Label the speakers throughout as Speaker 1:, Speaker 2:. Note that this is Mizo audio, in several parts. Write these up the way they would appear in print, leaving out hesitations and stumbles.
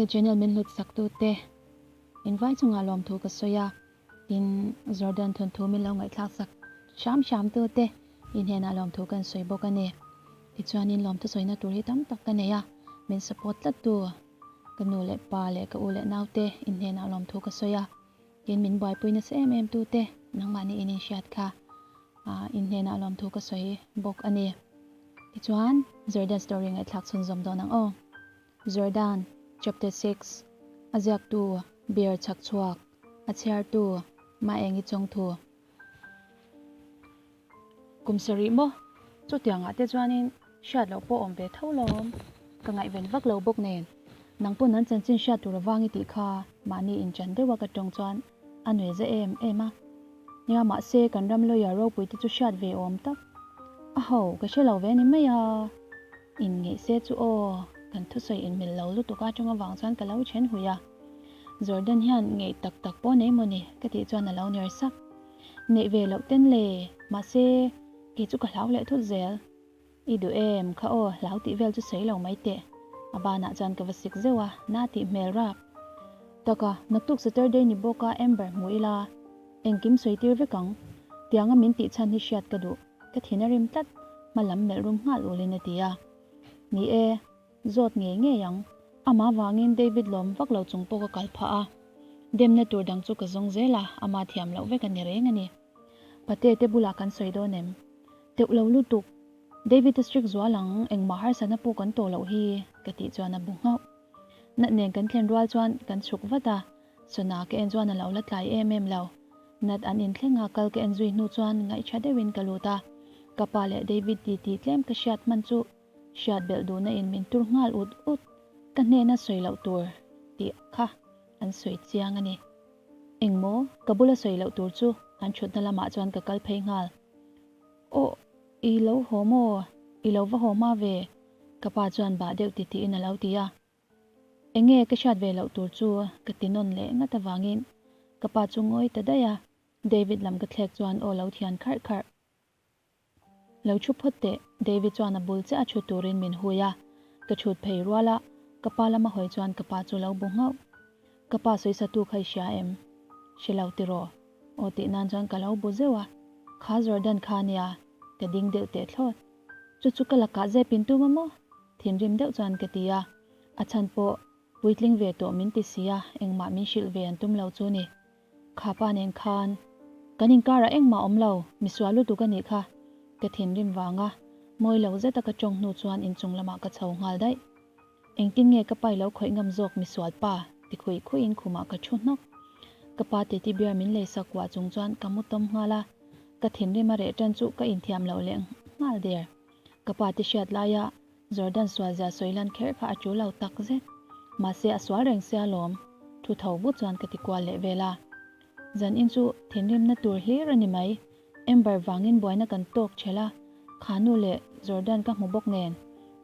Speaker 1: He channel min hlut sak tu te in vai chungah lawmthu ka sawi a, tin Jordan thawnthu min lo ngaihthlak sak hram hram tu te in hnenah lawmthu kan sawi bawk a ni. Tichuanin lawmthu sawina tur hi tam tak ka nei a, min support tlat tu ka nu leh pa leh ka u leh nau te in hnenah lawmthu ka sawi a, tin min buaipui nasa em em tu te nangmahni in inhriat kha in hnenah lawmthu ka sawi bawk a ni. Tichuan Jordan story ngaihthlak chhunzawm dawn ang aw. Jordan, Chapter 6, A ziaktu, Beer chhak chhuak, A chhiartu, Maengi Chawngthu. Kum sarih maw? Chutiangah te chuanin hriat loh pawh awm ve tho lawm. Ka ngaihven vak lo bawk nen. Nang pawn an chanchin hriat tur avang i tih kha mahni inchan deuha ka tawng chuan a nui za em em a. Nia mahse kan ram lawyer ropui te chu hriat ve awm tak. A ho, ka hre lo ve ni mai a. Inngeih se chu aw, kan thusawi inmil lo lutuk a tawng avang chuan ka lo then hui a. Jordan hian ngeih tak tak pawh nei maw ni ka tih chuan a lo ner sak. Neih ve loh ten le, mahse kei chu ka hlau leh thut zel. I duh em kha aw, hlau tih vel chu sawi lo mai teh. A banah chuan ka va sik zeuh a, na tih hmel rap. Taka, naktuk Saturday ni bawk a Amber hmu ila, engkim sawi tir vek ang. Tianga min tih chhan hi hriat ka duh. Ka thin a rim tlat, hma lam melh rum nghal ulin a ti a. Ni e, zawt ngei ngei ang. Amah vangin David lawm vak lo chung pawh ka kal phah a. Demna tur dang chu ka zawng zel a, ama thiam loh vek a ni reng a ni. Pate te bulah kan sawi dawn em? Teuh lo lutuk. David a strict zual ang, engmah harsatna pawh kan tawh loh hi, ka tih chuan a bu nghauh. Nat nen kan thlen rual chuan kan chhuk vat a, Sona ka en chuan a lo la tlai em em lo. Nat an inthleng a, kal ka en zui hnu chuan ngaihṭha deuhin ka lut a. Ka pa leh David ti tih tlem ka hriat hman chu hriat belh duhna in min tur nghal ut ut. Ka hnena sawi loh tur tih kha an sawi chiang a ni. Engmaw ka bula sawi loh tur chu an ṭhutna lamah chuan ka kal phei nghal. Aw, i lo haw maw? I lo va haw hma ve? Ka pa chuan bah deuh ti tiin a lo ti a. Enge ka hriat ve loh tur chu ka ti nawn leh ngat avangin ka pa chu ngawi ta daih a, David lam ka thlek chuan aw lo thian kharh kharh. Lo thu phawt teh, David chuan a bul chiah a thu turin min hui a, ka thut phei rual a, ka pa lama hawi chuan ka pa chu lo bu nghauh. Ka pa sawisatu kha i hria em? Hre lo tiraw? Aw tih nan chuan ka lo bu zeuh a, kha Jordan kha nia, ka ding deuh teh thlawt. Chu chu ka lakah zep in tum a maw? Thinrim deuh chuan ka ti a, a chhan pawh puitling ve tawh min ti si a, engmah min hrilh ve an tum lo chu ni. Kha pa nen khan kan inkarah engmah awm lo, misual lutuk a nih kha. Ka thinrim vanga mawi lo zeta ka tawng hnu chuan inchung lamah ka chho nghal daih. Engtin nge ka pai lo khawih ngam zawk misual pa? ti khuih khuihin khumah ka thu hnawk. Ka pa titi beer min lei sak kuah chung chuan ka mu tawm nghal a, ka thinrim a reh tan chu ka inthiam loh leh nghal der. Ka pa te hriat laia Jordan sual zia sawi lan kher kha a tul lo tak zet. Mahse a sual reng sia lawm. Thu tho but chuan ka ti kual leh vel a. Zan in chu thinrimna tur hlir a ni mai. Amber vangin buaina kan tawk ṭhelh a, kha nu leh Jordan ka hmu bawk nen.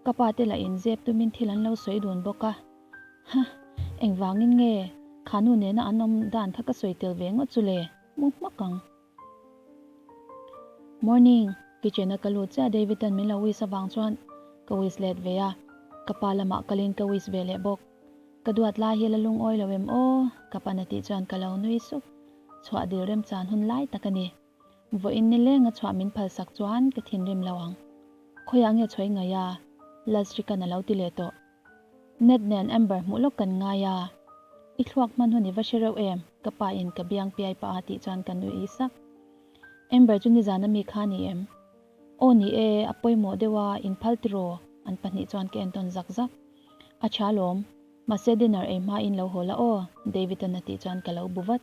Speaker 1: Ka pa te lah in zep tumin thil an lo sawi dun bawk a. Hah, engvangin nge kha nu nena an awm dan kha ka sawi tel ve ngawt chu le? Mu hmak ang. Morning, kitchen a ka lut chiah David an min lo wish avang chuan ka wish let ve a, ka pa lamah kalin ka wish ve leh bawk. Ka duat lai hi la lungawi lo em aw? Ka pan a tih chuan ka lo nui sup. Chhuah dil remchan hun lai tak a ni. Vawiin nileng a chhuah min phalsak chuan ka thinrim lo ang. Khawiah nge chhuah i ngaih a? Lalsrikan a lo ti leh tawh. Ned nen Amber hmuh lawk kan ngai a, I thluak hman hun i va hre reuh em? Ka pa in ka biang piai pah a tih chuan ka nui sak. Amber chu nizan a mi kha ni em? Aw ni e, a pawimawh deuh a, in phal tiraw? An pahnih chuan ka entawn zak zak. A tha lawm, mahse dinner ei hma in lo haw la aw, David an a tih chuan ka lo bu vat.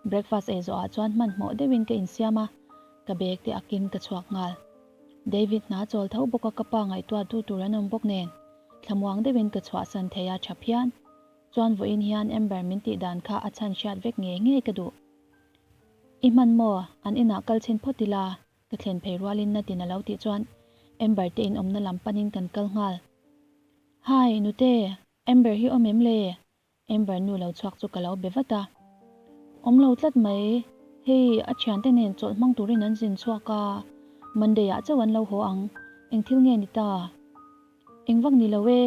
Speaker 1: Breakfast ei zawh ah chuan hmanhmawh deuhin ka insiam a, ka bag te akin ka chhuak nghal. David hna chawl tho bawk a ka pa ngaihtuah duh tur an awm bawk nen thlamuang deuhin ka chhuahsan thei a tha phian. Chuan vawiin hian Amber min tih dan kha a chhan hriat vek ngei ngei ka duh. I hman maw? An inah kal chhin phawt ila ka thlen phei rualin Natin a lo tih chuan Amber te in awmna lam panin kan kal nghal. Hi nute, Amber hi awm em le? Amber nu lo chhuak chu ka lo be vat a. Awm lo tlat mai, hei a thiante nen chawlh hmang turin an zin chhuak a, Monday ah chauh an lo haw ang, eng thil nge ni ta? Eng vak ni lo e.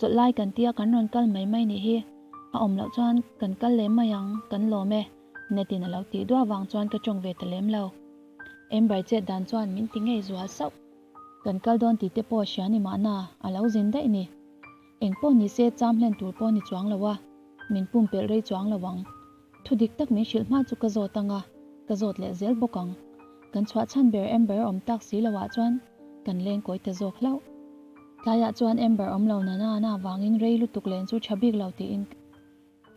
Speaker 1: Chawlh lai kan tia kan rawn kal mai mai nih hi. A awm loh chuan kan kal leh mai ang, kan lawm e, Netin a lo tih duah vang chuan ka tawng ve ta lem lo. Amber chet dan chuan min ti ngei zual sauh. Kan kal dawn tih te pawh hria ni mahna a lo zin daih ni. Eng pawh ni se cham hlen tur pawh ni chuang lo a, min pumpelh rei chuang lo ang. Thu dik tak min hrilh hma chu ka zawt ang a, ka zawt leh zel bawk ang. Kan chhuah chhan ber Amber awm tak si lo ah chuan kan leng kawi ta zawk hlauh. Tlaiah chuan Amber awm lo na na na vangin rei lutuk len chu tha bik lo tiin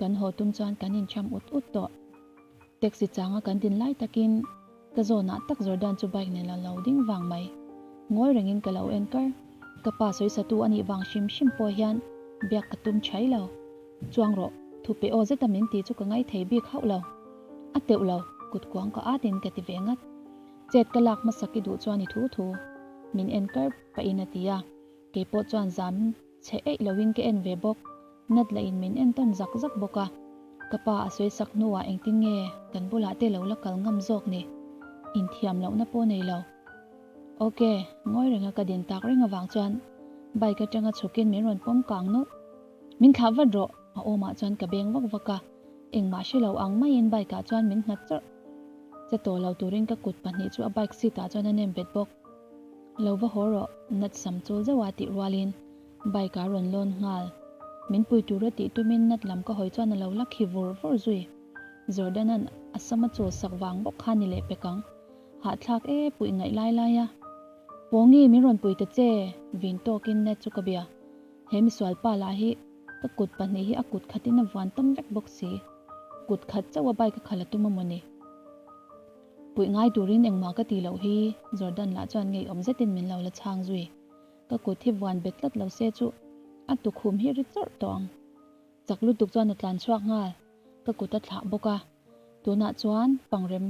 Speaker 1: kan haw tum chuan kan incham ut ut tawh. Taxi changa kan din lai takin ka zawnah tak Jordan chu bike nen a lo ding vang mai. Ngawi rengin ka lo en kar. Ka pa sawisatu a nih vang hrim hrim pawh hian biak ka tum chai lo. Chuang rawh, thu pe aw zeta min tih chu ka ngaithei bik hauh lo. A teuh lo, kut kuang ka atin ka ti ve ngat. Chet ka lak hmasak i duh chuan i thu thu. Min en kar pahin a ti a, kei pawh chuan zam che eih loin ka en ve bawk. Nat lah in min en tawn zak zak bawk a, ka pa a sawi sak hnuah engtin nge kan bulah te lo la kal ngam zawk ni? Inthiam lohna pawh nei lo. Ok, ngawi renga ka din tak reng avang chuan bike atanga chhukin min rawn pawm kang nawlh. Min thlah vat rawh, a awmah chuan ka beng vak vak a, engmah hre lo ang maiin bike ah chuan min nghat chawrh. Che tawh lo turin ka kut pahnih chu a bike seat ah chuan a nem bet bawk. Lo va haw rawh, nat sam chul zauh a tih rualin bike ah rawn lawn nghal. Min pui tura tih tumin nat lam ka hawi chuan a lo la khi vur vur zui. Jordan-a'n a sam a chul sak vang bawk kha ni leh pek ang. Hahthlak e, puih ngaih lai lai a. Pawngi, min rawn pui ta che, vin tawkin Nat chu ka bia. He misual pa lah hi ka kut pahnih hi a kut khatin a vuan tam vek bawk si. Kut khat chauh a bike a khalh a tum a mawni. Puih ngai turin engmah ka ti loh hi Jordan lah chuan ngeiawm zetin min lo la chhang zui. Ka kut hi vuan bet tlat lo se chu a tukhum hi ri chawrh tawh ang. Chak lutuk chuan a tlan chhuak nghal. Ka kut a thlah bawk a. Tunah chuan pangrem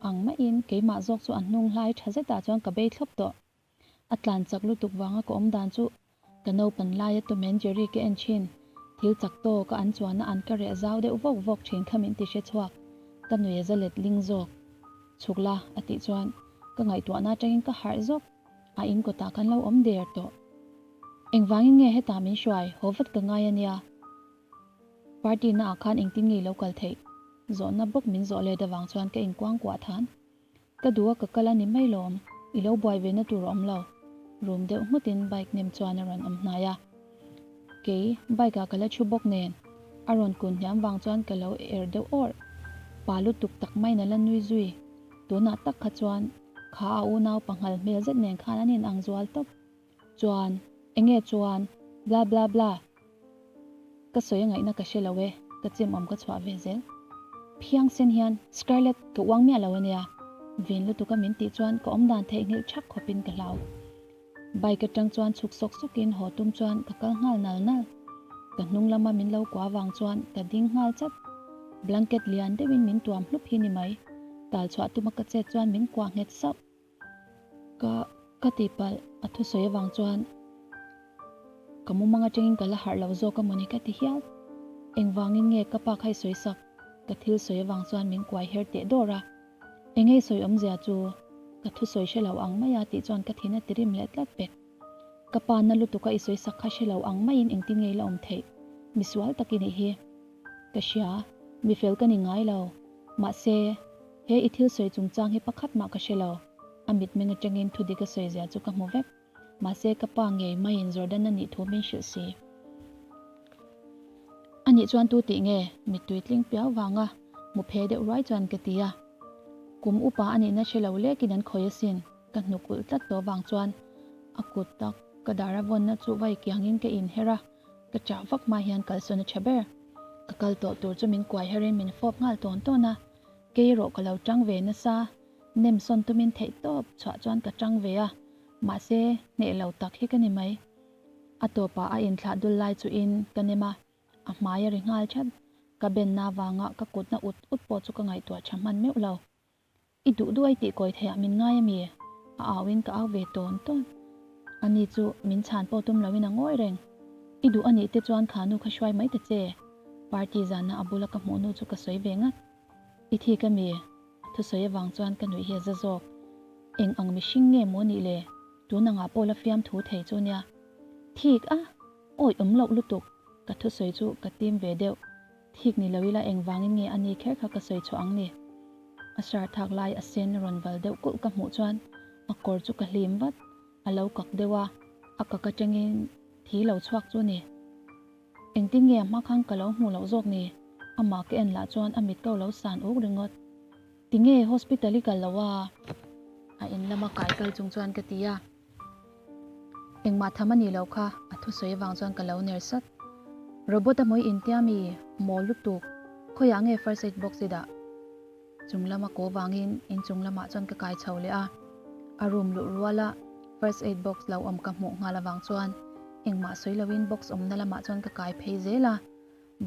Speaker 1: ang maiin keimah zawk chu a hnung hlai tha zetah chuan ka bei thlawp tawh. A tlan chak lutuk vanga ka awm dan chu ka naupan laia Tom and Jerry ka en thin. Thil chak tawk a an chuana an ka reh zau deuh vawk vawk thin kha min ti hre chhuak. Ka nui a za let ling zawk. Chhuk la, a tih chuan ka ngaihtuahna atangin ka harh zawk. A in kawtah kan lo awm der tawh. Engvangin nge hetah min hruai haw vat ka ngai a nia. Party na ah khan engtin nge i lo kal theih? Zawhna bawk min zawh let avang chuan ka inkuangkuah than. Ka duh a ka kal a ni mai lawm, i lo buai ve na tur a awm lo. Rum deuh nghut in bike nem chuan a rawn awm hnai a. Kei, bike ah ka la thu bawk nen, a rawn kun hniam vang chuan ka lo er deuh awrh. Pa lutuk tak maiin a la nui zui. Tunah tak kha chuan kha a unau panghal hmel zet nen khan an in ang zual tawp. Chuan, enge chuan, bla bla bla. Ka sawi a ngaihna ka hre lo e, ka chim awm ka chhuah ve zel. Phiang sen hian Scarlett ka uang miah lo ania, vin lutuk a min tih chuan ka awm dan theihnghilh thak khawpin ka hlau. Bike atang chuan chhuk sawk sawkin haw tum chuan ka kal nghal nal nal. Ka hnung lama min lo kua vang chuan ka ding nghal chat. Blanket lian deuhin min tuam hlup hi ni mai. Tal chhuah tuma ka chet chuan min kuah nghet sauh. Ka ka tihpalh a thusawi avang chuan ka mumang atangin ka la harh lo zawk a mawni ka ti hial. Engvangin nge ka pa kha i sawi sak? Ka thil sawi avang chuan min kuai her teh dawr a. Engei sawi awmzia chu ka thusawi hre lo ang mai a tih chuan ka thin a ti rim leh tlat pek. Ka pa na lutuk a i sawi sak kha hre lo ang maiin engtin nge i la awm theih? Misual tak i nih hi. Ka hria, mifel ka ni ngai lo. Mahse, he i thil sawi chungchang hi pakhat mah ka hre lo. A mitmeng atangin thu dik a sawi zia chu ka hmu vek. Mahse, ka pa ngei maiin Jordan a nih thu min hrilh si. A nih chuan tu tih nge? Mittui tling piau vanga hmu phe deuh ruai chuan ka ti a. Kum upa a nihna hre lo lekin an khawih asin. Ka hnuk ulh tlat tawh vang chuan a kut tak ka dar a vawnna chu vai kiangin ka inher a. Ka chah vak hma hian kalsawn a tha ber. Ka kal tawh tur chu min kuai herin min fawp nghal tawn tawn a, kei erawh ka lo tang ve nasa. Nem sawn tumin theih tawp chhuah chuan ka tang ve a, mahse hneh lo tak hi ka ni mai. A tawpah a inthlah dul lai chu in ka nem a, a hmai a ri nghal that. Ka benna vanga ka kutna ut ut pawh chu ka ngaihtuah tha hman meuh lo. I duh duh ai tih kawi theiah min ngai a mi? A au in ka au ve tawn tawn. Ani chu min chhan pawh tum loin a ngawi reng. I duh anih te chuan kha nu kha hruai mai ta che. Party zana a bula ka hmuh nu chu ka sawi ve ngat. I thik a mi? A thusawi avang chuan ka nuih hi a za zawk. Eng ang mihring nge maw nih le? Tun angah pawh la fiamthu thei chu nia. Thik a! Awi awm loh lutuk, ka thusawi chu ka tim ve deuh. Thik ni lo ila engvangin nge a ni kher kha ka sawi chhuah ang ni? A shirt thak lai a sen rawn val deuh kulh ka hmuh chuan a kawr chu ka hlim vat. A lo kak deuh a, a kak atangin thi lo chhuak chu ni. Engtin nge a hma khan ka lo hmuh loh zawk ni? Amah ka en lah chuan a mit ko lo san uk ringawt. Tinge hospital i kal lo a? A in lama kai kal chung chuan ka ti a. Engmah tham a nih loh kha, a thusawi avang chuan ka lo ner sat. Robot a hmui intia mi? Maw lutuk. Khawiah nge first aid box i dah? Chung lama kaw vangin inchung lamah chuan ka kai chho leh a. A room luh ruala first aid box lo awm ka hmuh nghal avang chuan engmah sawi loin box awmna lamah chuan ka kai phei zel a.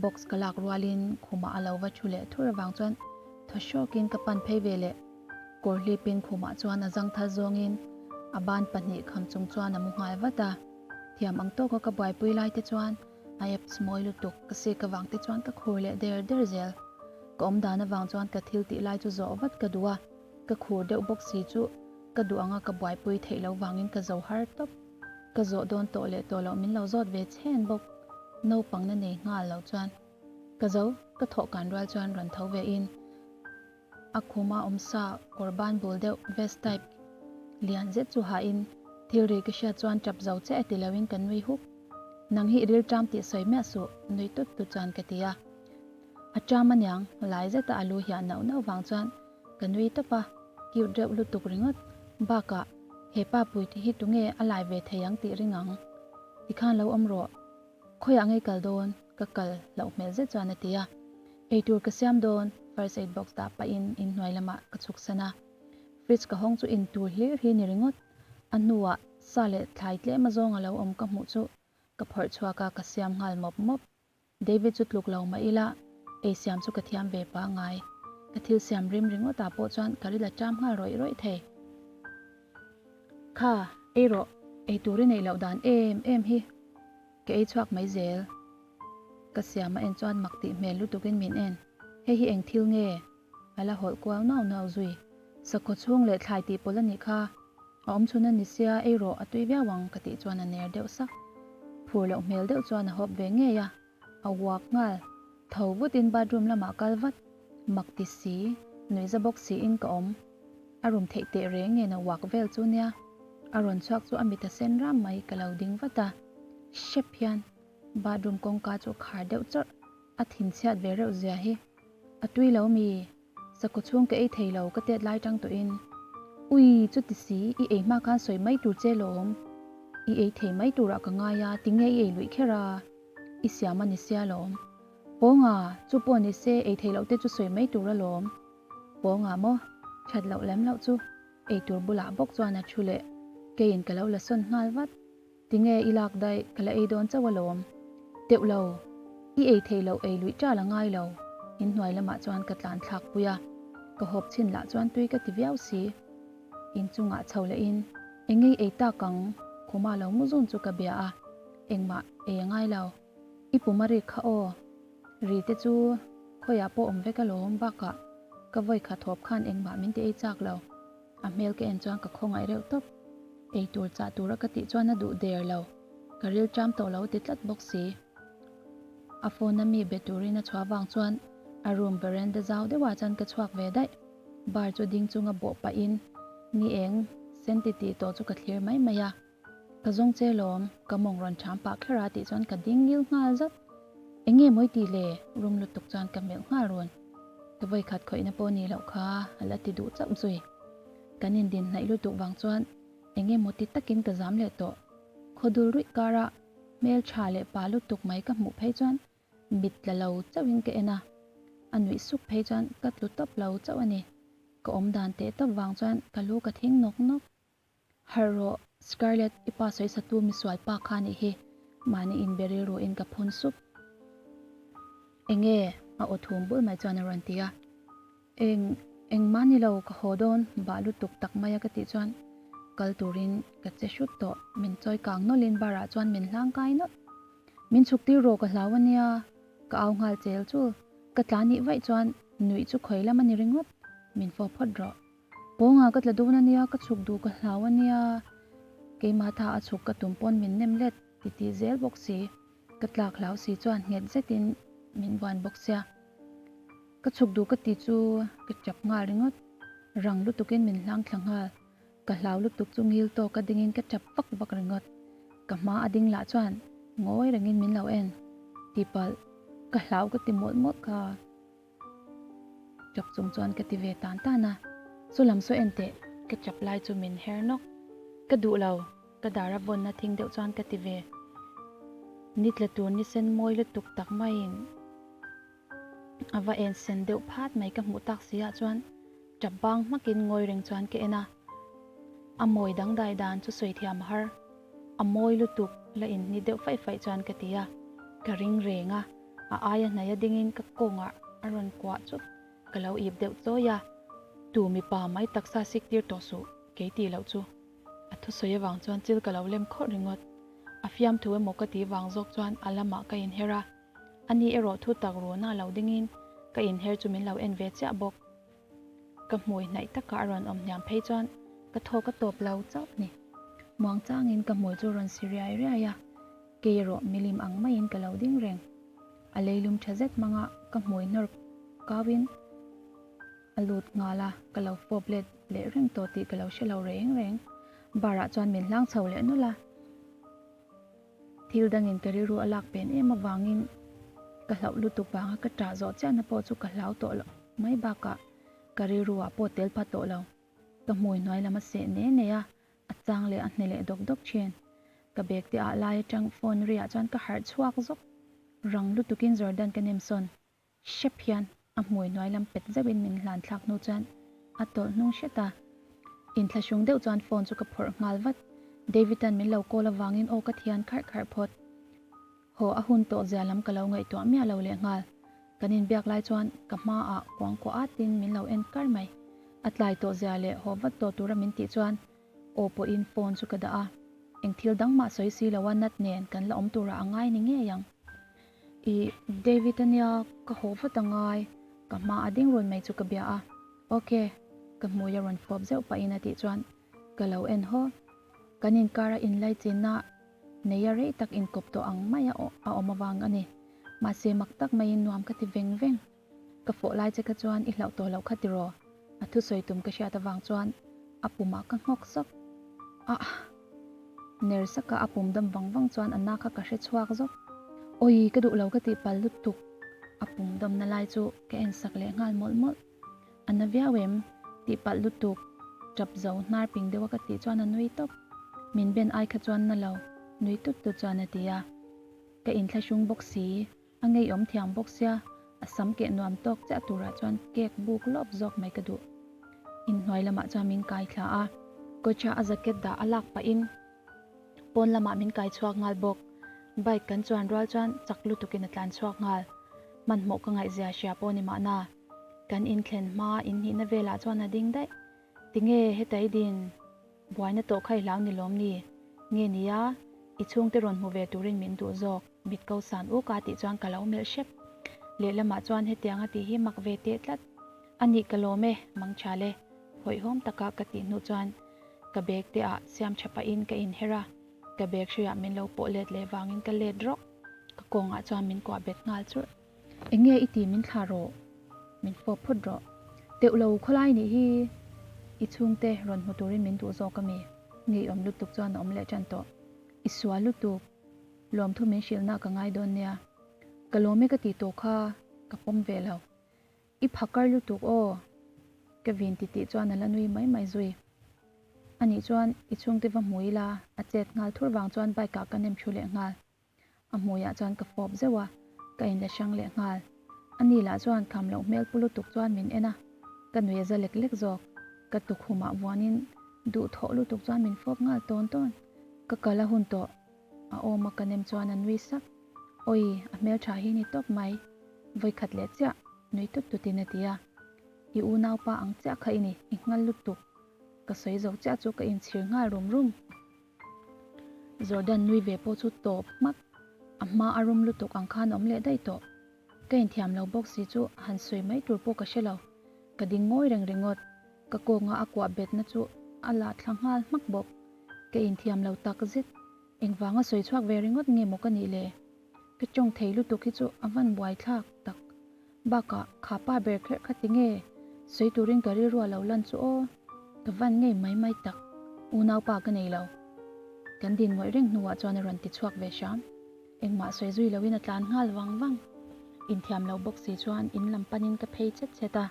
Speaker 1: Box ka lak rualin khumah a lo va thu leh thur avang chuan thaw hrawkin ka pan phei ve leh. Kawr hlipin khumah chuan a zangthal zawngin a ban pahnih kham chung chuan a mu nghal vat a. Thiam ang tawka ka buaipui lai te chuan a apps mawi lutuk ka sik avang te chuan ka khur leh der der zel. Ka awm dan avang chuan ka thil tih lai chu zawh vat ka duh a, ka khur deuh bawk si chu ka duh anga ka buaipui theih loh vangin ka zo har tawp. Ka zawh dawn tawh leh tawh loh min lo zawt ve chhen bawk. Naupang na nei nghal lo chuan ka zo, ka thawh kan rual chuan rawn tho ve in a khuma awm sa kawr ban bul deuh vest type lian zet chu ha in thil ri ka hriat chuan tap zo che a ti lo in ka nui huk. Nang hi i rilṭam tih sawi miah suh, nui tut tut chuan ka ti a. A ṭam aniang, lai zeta a lu hiah nauh nauh vang chuan ka nui tawp a, cute reuh lutuk ringawt. Bakah, he pa puite hi tunge a lai ve thei ang tih ring ang. Tikhan lo awm rawh. Khawiah ngei kal dawn? Ka kal hlauh hmel zet chuan a ti a. Eitur ka siam dawn, first aid box dah pahin inhnuai lamah ka chhuksan a. Fridge ka hawng chu intur hlir hi ni ringawt. A hnuah sa leh thlai tlem azawng a lo awm ka hmuh chu ka phawrh chhuak a, ka siam nghal mawp mawp. David chu tluk lo mah ila, ei siam chu ka thiam ve pangai. Ka thil siam rim ringawt ah pawh chuan ka ril a ṭam nghal rawih rawih thei. Kha, ei rawh, ei tur i neih loh dan em em hi. Ka ei chhuak mai zel. Ka siam a en chuan mak tih hmel lutukin min en. Hei hi eng thil nge? A la hawlh kual nauh nauh zui. Sakhaw chhung leh thlai tih pawlh a nih kha. A awm chhun a ni sia, ei rawh, a tui viau ang, ka tih chuan a ner deuh sak. Phur loh hmel deuh chuan a hawp ve ngei a, a uak nghal. Tho vutin bathroom lamah kal vat. Mak ti si, nuihza bawk siin ka awm. A rum theih teh reng nen a uak vel chu nia. A rawn chhuak chu a mit a sen ram mai, ka lo ding vat a. Hrep hian bathroom kawngka chu a khar deuh chawrh. A thinchhiat ve reuh zia hi. A tui lo mi? Sakhaw chhung ka ei thei lo ka tet lai tang tawhin. Ui, chuti si, i ei hma khan sawi mai tur che lawm. I ei thei mai turah ka ngai a, tinge i ei luih kher a? I siam a ni sia lawm. Pawnga, chu pawh ni se, ei thei loh te chu sawi mai tur alawm. Pawnga maw? That loh lem loh chu. Ei tur bulah bawk chuan a thu leh. Keiin ka lo la sawn nghal vat. Tinge i lak daih, ka la ei dawn chauh alawm. Teuh lo, i ei thei loh ei luih ṭal a ngai lo. Inhnuai lamah chuan ka tlan thlak pui a, ka hawp chhin lah chuan tui ka ti viau si. Inchungah chho lehin, Engei ei tak ang? Khuma lo mu zun chu ka bia a, engmah ei a ngai lo. I pum a rik kha aw. Ri te chu khawiah pawh awm vek alawm, bakah ka vawi khat hawp khan engmah min ti ei chak lo. A hmel ka en chuan ka khawngaih reuh tawp. Ei tur chah tura ka tih chuan a duh der lo. Ka ril ṭam tawh lo ti tlat bawk si. A phone a mi be turin a chhuah vang chuan a room veranda zau deuhah chuan ka chhuak ve daih. Bar chu ding chunga bawh pahin ni eng sen ti tih tawh chu ka thlir mai mai a. Ka zawng che lawm, ka mawng rawn ṭham pah kher a tih chuan ka ding ngil nghal zat. Eng nge mawi tih le? Rum lutuk chuan ka melh nghal run. Ka vawikhat khawihna pawh ni loh kha a la ti duh chauh zui. Kan indin hnaih lutuk vang chuan eng emaw ti takin ka zam leh tawh. Khawdul ruih kara hmel tha leh pa lutuk mai ka hmuh phei chuan mit tla lo chauhin ka en a, a nuih suk phei chuan ka tlu tawp lo chauh a ni. Ka awm dan teh tawp vang chuan ka lu ka thing nawk nawk. Harh rawh, Scarlett, i pa sawi satu misual pa kha nih hi, mahni inbe rilruin ka phun sup. Enge? a aw thum bul mai chuan a rawn ti a. Eng, engmah ni lo, ka haw dawn, bah lutuk tak mai a ka tih chuan kal turin ka che hrut tawh, min chawi kang nawlhin bar ah chuan min hlang kai nawlh. Min chhuk tir rawh ka hlau ania, ka au nghal chel chul, ka tla nih vaih chuan nuih chu khawi lam a ni ringawt, min fawp phawt rawh. Pawngah ka tla dawn ania, ka chhuk duh ka hlau ania, keimah tha a chhuk ka tum pawn min nem let. Ti ti zel bawk si. Ka tlak hlau si chuan nghet zetin min buan bawk sia. Ka chhuk duh ka ti chu ka chap nghal ringawt. Rang lutukin min hlang thla nghal. Ka hlau lutuk chu ngil tawk a dingin ka chap vak vak ringawt. Ka hma a ding lah chuan ngawi rengin min lo en. Tihpalh, ka hlau ka ti mawlh mawlh kha. Chap chung chuan ka ti ve tan tan a. Chu lam saw en teh, ka chap lai chu min her nawk. Ka duh lo, ka dar a vawnna thing deuh chuan ka ti ve. Ni tla tur ni sen mawi lutuk tak maiin a va en sen deuh phat mai ka hmuh tak si ah chuan chap bang hmakin ngawi reng chuan ka en a. A mawi dangdai dan chu sawi thiam a har. A mawi lutuk la inhni deuh faih faih chuan ka ti a. Ka ring reng a. A aia hnaia dingin ka kawngah a rawn kuah chut ka lo ip deuh chawi a, tu mipa mai taksa sik tir tawh suh, kei tih loh chu. A thusawi avang chuan chil ka lo lem khawrh ringawt. A fiamthu emaw ka tih vang zawk chuan a lamah ka inher a, ani erawh thu tak runa lo dingin ka inher chu min lo en ve chiah bawk. Ka hmui hnaih takah a rawn awm hniam phei chuan ka thaw ka tawp lo chauh a ni. Muang changin ka hmui chu rawn si riai riai a, kei erawh milim ang maiin ka lo ding reng. A leilum tha zet hmanga ka hmui hnawr kauin a lut nghal a, ka lo fawp let leh reng tawh tih ka lo hre lo reng reng. Bar ah chuan min hlang chho leh nawlh a. Thil dangin ka rilru a lak pen em avangin ka hlauh lutuk vanga ka ṭah zawh chiahna pawh chu ka hlau tawh loh mai bakah ka rilru ah pawh tel pha tawh lo. Ka hmui hnuai lam a seh ne ne a, a chang leh a hne leh dawk dawk thin. Ka bag te ah lai atang phone ri ah chuan ka harh chhuak zawk. Rang lutukin Jordan ka nem sawn hrep hian a hmui hnuai lam pet zeuhin min hlan thlak hnu chuan a tawlh hnung hret a. Inthlahrung deuh chuan phone chu ka phawrh nghal vat. David-a'n min lo call avangin aw ka thian kharh kharh phawt. Haw a hun tawh zia lam ka lo ngaihtuah miah lo leh nghal. Kan inbiak lai chuan ka hmaah kuangkuah atin min lo en kar mai. A tlai tawh zia leh haw vat tawh tura min tih chuan aw pawhin phone chu ka dah a. Eng thil dang mah sawi si lo a nat nen kan la awm turah a ngai ni ngei ang. I David ania ka haw vat a ngai ka hma a ding run mai chu ka bia a ok ka hmui a rawn fawp zeuh pahin a tih chuan ka lo en haw kan inkar a inlaichinna nei a rei tak inkawp tawh ang mai a a awm avang a ni mahse mak tak maiin nuam ka ti veng veng ka fawh lai che kha chuan i hlauh tawh loh kha tiraw a thusawi tum ka hriat avang chuan a pumah ka nghawk sawk ah. Ner saka a pum dam vang vang chuan a na kha ka hre chhuak zawk. Awi ka duh lo ka tih pal lutuk. A pum damna lai chu ka en sak leh nghal mawlh mawlh. A na viau em? Tih palh lutuk. Tap zo hnar ping deuha ka tih chuan a nui tawp. Min ben ai kha chuan na lo, nui tut tut chuan a ti a. Ka inthlahrung bawk si, a ngeiawm thiam bawk sia, a sam keh nuam tawk chiah turah chuan cake buk lawp zawk mai ka duh. Inhnuai lamah chuan min kai thla a, Kocha a jacket dah a lak pahin pawn lamah min kai chhuak nghal bawk. Bike kan chuan rual chuan chak lutukin a tlan chhuak nghal. Hmanhmawh ka ngaihzia hria pawh ni mahna. Kan inthlen hma inhnihna velah chuan a ding daih. Tinge heta i din? Buaina tawh kha i hlau ni lawm ni? Nge nia, i chhungte rawn hmu ve turin min duh zawk, mit ko san uk a tih chuan ka lo melh hrep. Lehlamah chuan hetiang a tih hi mak ve teh tlat. A nih ka lawm e, mangchhal e, hawihhawm taka ka tih hnu chuan ka bag te ah siam tha pahin ka inher a, ka bag hruiah min lo pawh let leh vangin ka let rawk. Ka kawngah chuan min kuah bet nghal churh. Enge i ti min thla rawh, min fawp phawt rawh. Teuh lo khawlai nih hi i chhungte rawn hmu turin min duh zawk ami? Ngeiawm lutuk chuan a awm leh tan tawh. I sual lutuk, lawmthu min hrilhna ka ngai dawn nia. Ka lawm e ka tih tawh kha ka pawm ve lo. I phakar lutuk aw! Ka vin titih chuan a la nui mai mai zui. Anih chuan i chhungte va hmu ila a chet nghal thur vang chuan bike ah ka nem thu leh nghal. A hmuiah chuan ka fawp zeuh a, ka inla hrang leh nghal. A ni lah chuan kham loh hmel pu lutuk chuan min en a, ka nui a za lek lek zawk. Ka tukhumah vuanin duh thawh lutuk chuan min fawp nghal tawn tawn. Ka kal a hun tawh, a awm a ka nem chuan a nui sak. Awi, a hmeltha hi ni tawp mai. Vawikhat leh chiah, nui tut tutin a ti a. I unaupa ang chiah kha i ni, i nghal lutuk. Ka sawi zo chiah chu ka inchhir nghal rum rum. Jordan nui ve pawh chu tawp hmak, a hma a rum lutuk ang khan a awm leh daih tawh. Ka inthiam lo bawk si chu han sawi mai tur pawh ka hre lo. Ka ding ngawi reng ringawt, ka kawnga a kuah betna chu a lah thla nghal hmak bawk. Ka inthiam lo tak zet. Engvanga sawi chhuak ve ringawt nge maw ka nih le? Ka tawng thei lutuk hi chu a van buai thlak tak. Bakah kha pa ber kherh kha tinge sawi turin ka rilru a lo lan chu aw. Ka van ngei mai mai tak. Unaupa ka nei lo. Kan din ngawih reng hnuah chuan a rawn ti chhuak ve hram. Engmah sawi zui loin a tlan nghal vang vang. Inthiam lo bawk si chuan in lam panin ka phei chet chet a.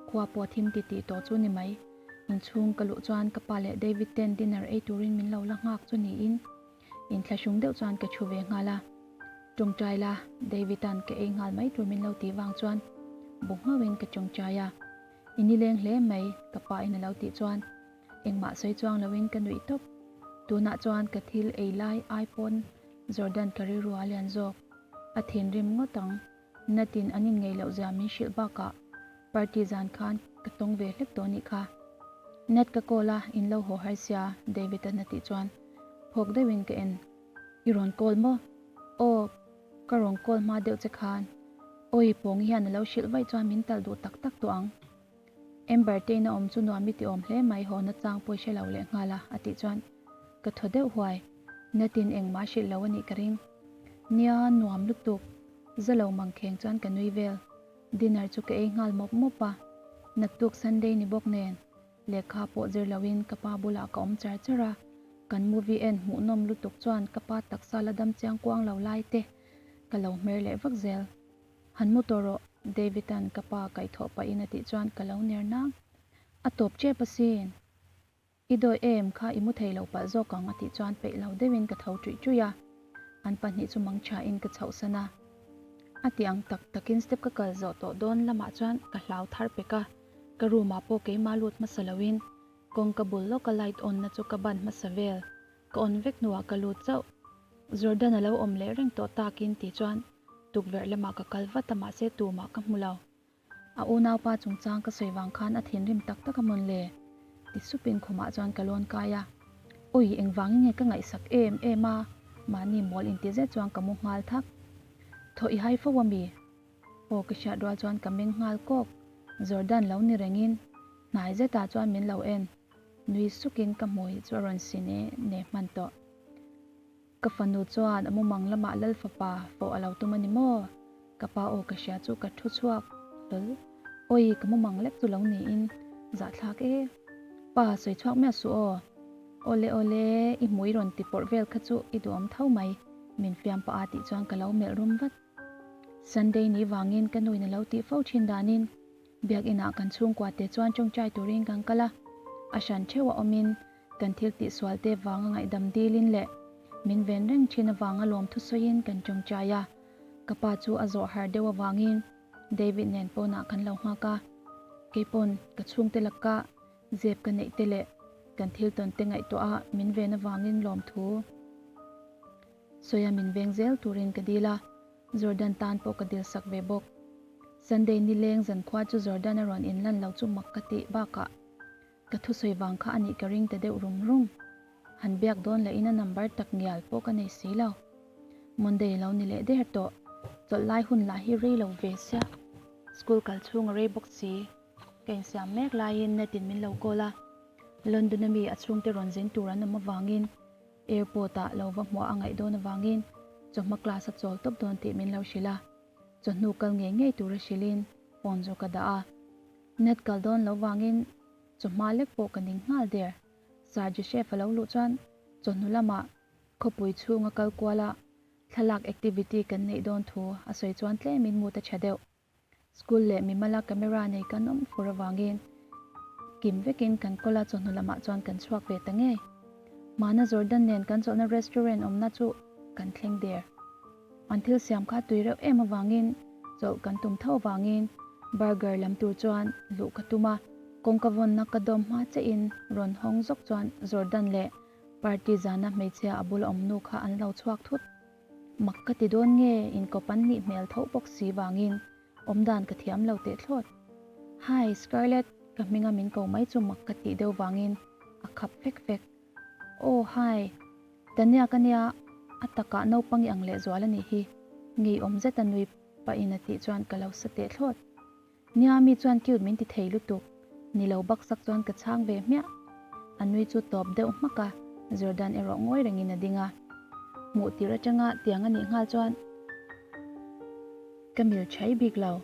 Speaker 1: Khua pawh thim ti tih tawh chu ni mai. Inchhung ka luh chuan ka pa leh David ten dinner ei turin min lo la nghak chu niin inthlahrung deuh chuan ka thu ve nghal a. Tawngtai la, David-a'n ka ei nghal mai tur min lo tih vang chuan bu nghauhin ka tawngtai a. I nileng hle mai, ka pa in a lo tih chuan engmah sawi chuang loin ka nuih tawp. Tunah chuan ka thil ei lai ai pawn Jordan ka rilru a lian zawk. A thinrim ngawt ang. Natin an inngeih loh zia min hrilh bakah party zan khan ka tawng ve hlek tawh nih kha. Nat ka call a, in lo haw har sia, David-a na tih chuan phawk deuhin ka en. I rawn call maw? Aw, ka rawn call hma deuh che khan. Awi, Pawngi hian a lo hrilh vaih chuan min talh duh tak tak tawh ang. Amber te ina awm chu nuam i ti awm hle mai haw na chang pawh i hre lo leh nghal a, a tih chuan ka thaw deuh huai. Natin engmah a hrilh lo a nih ka ring. Nia, nuam lutuk. Za lo mang kheng chuan ka nui vel. Dinner chu ka ei nghal mawp mawp a. Naktuk Sunday ni bawk nen lehkha pawh zir loin ka pa bulah ka awm char char a. Kan movie en hmuhnawm lutuk chuan ka pa taksa la dam chiang kuang lo lai te ka lo hmer leh vak zel. Han mu tawh rawh, David-a'n ka pa kaihthawh pahin a tih chuan ka lo ner nang. A tawp tep asin. I dawi em kha i mu thei lo palh zawk ang a tih chuan peih lo deuhin ka tho ṭuih ṭuih a. An pahnih chu mangṭhain ka chhohsan a. A ti ang tak takin step ka kal zawh tawh dawn lamah chuan ka hlau thar pek a. Ka room ah pawh keimah lut hmasa loin kawngka bul lawka light on na chu ka ban hmasa vel. Ka on vek hnuah ka lut chauh. Jordan a lo awm leh reng tawh takin tih chuan tukverh lamah ka kal vat a mahse tumah ka hmu lo. A unaupa chungchang ka sawi vang khan a thinrim tak tak a mawn le? Ti supin khumah chuan ka lawn kai a. Ui, engvangin nge ka ngaihsak em em a? Mahni mawl inti zet chuan ka mu nghal thak. Thaw i hai fo a mi? Aw ka hriat rual chuan ka meng nghal kawk. Jordan lo ni rengin hnai zetah chuan min lo en. Nui sukin ka hmui chu a rawn si ne ne hman tawh. Ka fanu chuan a mumang lamah Lal fapa fawh a lo tum a ni maw? Ka pa aw ka hria chu ka thu chhuak hlawl. Awi, ka mumang lek chu lo niin zahthlak e. Pa, sawi chhuak miah suh aw. Awle awle, i hmui rawn ti pawrh vel kha chu i duhawm tho mai, min fiam pah a tih chuan ka lo melh rum vat. Sunday ni vangin ka nuin a lo tih fo thin danin Biakinah kan chhungkua te chuan tawngtai turin kan kal a, a hran theuh a awmin kan thil tihsual te vanga ngaihdam dilin leh min ven reng thin avanga lawmthu sawiin kan tawngtai a. Ka pa chu a zawh har deuh avangin David nen pawnah kan lo nghak a, keipawn ka chhungte laka zep ka neih te leh kan thil tawn te ngaihtuah a min ven avangin lawmthu sawia min veng zel turin ka dil a. Jordan tan pawh ka dil sak ve bawk. Sunday nileng zankhua chu Jordan a rawn inlan lo chu mak ka tih bakah ka thusawi vang kha a nih ka ring ta deuh rum rum. Han biak dawn lahin a number tak ngial pawh ka nei si lo. Monday lo ni leh der tawh. Chawlh lai hun lah hi rei lo ve sia. School kal chhung a rei bawk si. Ka insiam mek laiin net in min lo call a. London a mi a chhungte rawn zin tur an awm avangin Airport ah lo va hmuah a ngaih dawn avangin chawhma class a chawl tawp dawn tih min lo hrilh a, chawhnu kal ngei ngei tura hrilhin phone chu ka dah a. Net kal dawn lo vangin chawhma lek pawh ka ning nghal der. Sir Joseph a lo luh chuan chawhnu lamah khawpui chhunga kal kuala thlalak activity kan neih dawn thu a sawi chuan tlemin mood a tha deuh. School leh mimala camera nei kan awm fur avangin kim vekin kan kawl a, chawhnu lamah chuan kan chhuak ve ta ngei. Hmana Jordan nen kan chawlhna restaurant awmna chu kan thleng der. An thil siam kha tui reuh em avangin chawlh kan tum tho avangin burger lam tur chuan luh ka tum a, kawngka vawnna ka dawm hma chiahin rawn hawng zawk chuan Jordan leh party zana hmeichhia a bula awm nu kha an lo chhuak thut. Mak ka ti dawn nge inkawp an nih hmel tho bawk si vangin awmdan ka thiam lo teh thlawt. Hi Scarlett ka hminga min ko mai chu mak ka tih deuh vangin a khap fek fek. Oh hi Tania ka nia a takah naupang i ang lehzual a nih hi ngeiawm zet a nui pahin a tih chuan ka lo sa teh thlawt. Nia mi chuan cute min ti thei lutuk. Ni lo baksak chuan ka chhang ve hmiah. A nui chu tawp deuh hmak a, Jordan erawh ngawi rengin a ding a. Hmuh tirh atanga tiang a nih nghal chuan ka mil chhai bik lo.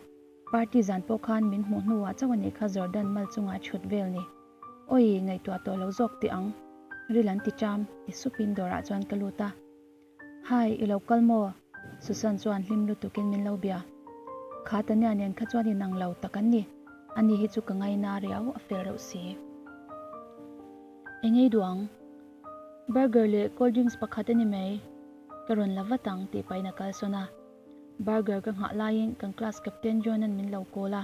Speaker 1: Party zan pawh khan min hmuh hnuah chauh a nih kha Jordan mal chungah chhut vel ni. Awi, ngaihtuah tawh lo zawk teh ang. Ril an ti ṭam, ti supin dawrah chuan ka lut a. Hi, i lo kal maw? Susan chuan hlim lutukin min lo bia. Kha Tania nen kha chuan inang lo tak an ni. Ani hi chu ka ngaina riau, a fel reuh si. Engei duh ang? Burger leh cold drinks pakhat a ni mai. Ka rawn la vat ang tih pahin a kalsawn a. Burger ka nghah laiin kan class captain John-a'n min lo call a.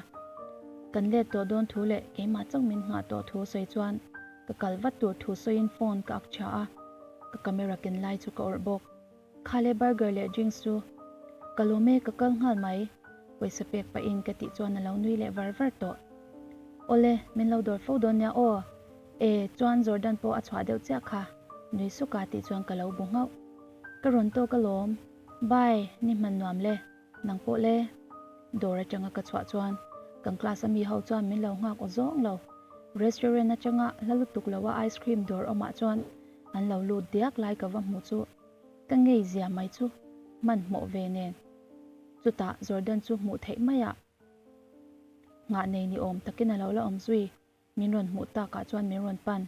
Speaker 1: Kan let tawh dawn thu leh keimah chauh min nghah tawh thu sawi chuan ka kal vat tur thu sawiin phone ka ak tha a, ka camera ken lai chu ka awrh bawk. Kha le burger leh drinks chu ka lawm e ka kal nghal mai, pawisa pek pahin ka tih chuan a lo nui leh var var tawh. Awle, min lo dawr fo dawn nia aw. E, chuan Jordan pawh a chhuah deuh chiah kha, nui suka tih chuan ka lo bu nghauh. Ka rawn tawk alawm. Bye, ni hman nuam le, nang pawh le. Dawr atanga ka chhuah chuan kan class a mi ho chuan min lo nghak aw zawng lo. Restaurant atanga hla lutuk lo a ice cream dawr awmah chuan an lo lut diak lai ka va hmu chu ka ngei zia mai chu hmanhmawh ve nen. Chutah Jordan chu hmuh theih maiah nghah nei ni awm takin a lo la awm zui. Min rawn hmuh takah chuan min rawn pan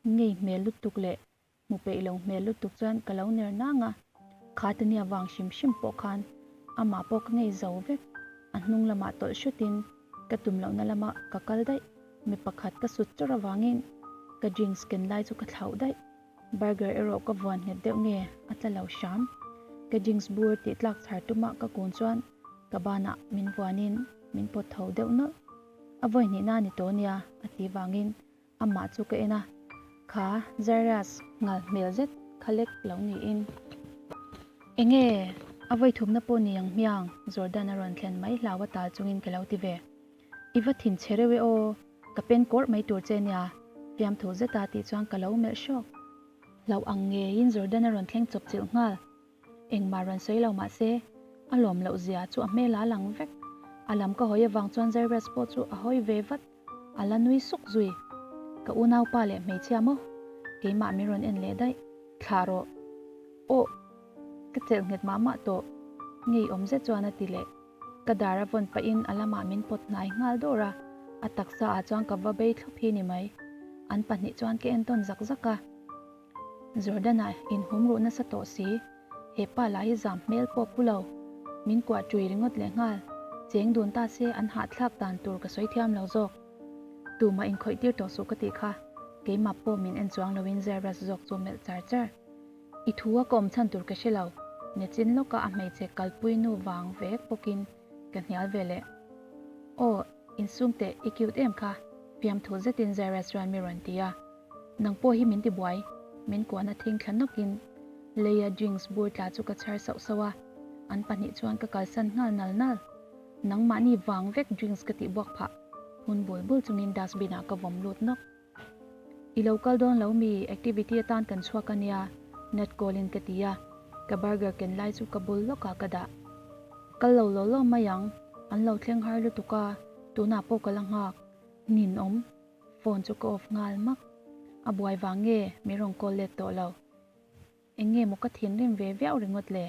Speaker 1: ngei hmel lutuk leh Hmu peih lo hmel lutuk chuan ka lo ner nang a, kha te nia vang hrim hrim pawh khan amah pawh ka ngei zo vek. A hnung lamah tawlh hrutin ka tum lohna lama ka kal daih. Mi pakhat ka sut chawrh avangin ka drinks ken lai chu ka thlauh daih. Burger erawh ka vuan nghet deuh nge a tla lo hram. Ka drinks bur tih tlak chhar tuma ka kun chuan ka banah min vuanin min pawt tho deuh nawlh. A vawi hnihna a ni tawh nia a ti vangin Amah chu ka en a, kha Zairus nghal hmel zet kha lek lo niin. Enge a vawi thumna pawh ni ang hmiang Jordan a rawn thlen mai hlau a tal chungin ka lo ti ve. I va thin che reuh e aw, ka pen kawrh mai tur che nia, fiamthu zeta tih chuan ka lo melh hrawk. Hlauh ang ngeiin Jordan a rawn thleng chawp chilh nghal. Engmah rawn sawi lo mah se, a lawm loh zia chu a hmel a lang vek. A lam ka hawi avang chuan Zairus pawh chu a hawi ve vat. A la nui suk zui. Ka unaupa leh hmeichhia maw? Keimah min rawn en leh daih. Thlah rawh. Aw! Ka chelh nghet mah mah tawh. Ngeiawm zet chuan a ti leh. Ka dar a vawn pahin a lamah min pawt hnai nghal dawr a, a taksa ah chuan ka va bei thlawp hi ni mai. An pahnih chuan ka entawn zak zak a. Jordan-a inhum ruh nasa tawh si, he pa lah hi zam hmel pawh pu lo. Min kuah ṭui ringawt leh nghal, cheng dun ta se an hahthlak dan tur ka sawi thiam lo zawk. Tumah inkhawih tir tawh suh ka tih kha, keimah pawh min en chuang loin Zerus zawk chu melh char char. I thu a ka awm chhan tur ka hre lo, nechin lawka a hmeichhe kalpui nu vang vek bawkin ka hnial ve leh. Aw, insum teh, i cute em kha, fiamthu zetin Zerus chuan mi rawn ti a. Nang pawh hi min ti buai, min kuahna thing thla nawkin leia drinks bur tla chu ka chhar sauh sauh a, an pahnih chuan ka kalsan nghal nal nal. Nangmahni vang vek drinks ka tih buak phah, hun bul bul chungin dustbin ah ka vawm lut nawk. I lo kal dawn lo mi, activity atan kan chhuak a nia, net call in ka ti a, ka burger ken lai chu ka bul lawkah ka dah. Kal lo law law mai ang, an lo thleng har lutuk a, tunah pawh ka la nghak, ninawm. Phone chu ka off nghal mak. A buai vang nge min rawn call let tawh lo. Eng nge maw ka thinrim ve viau ringawt le.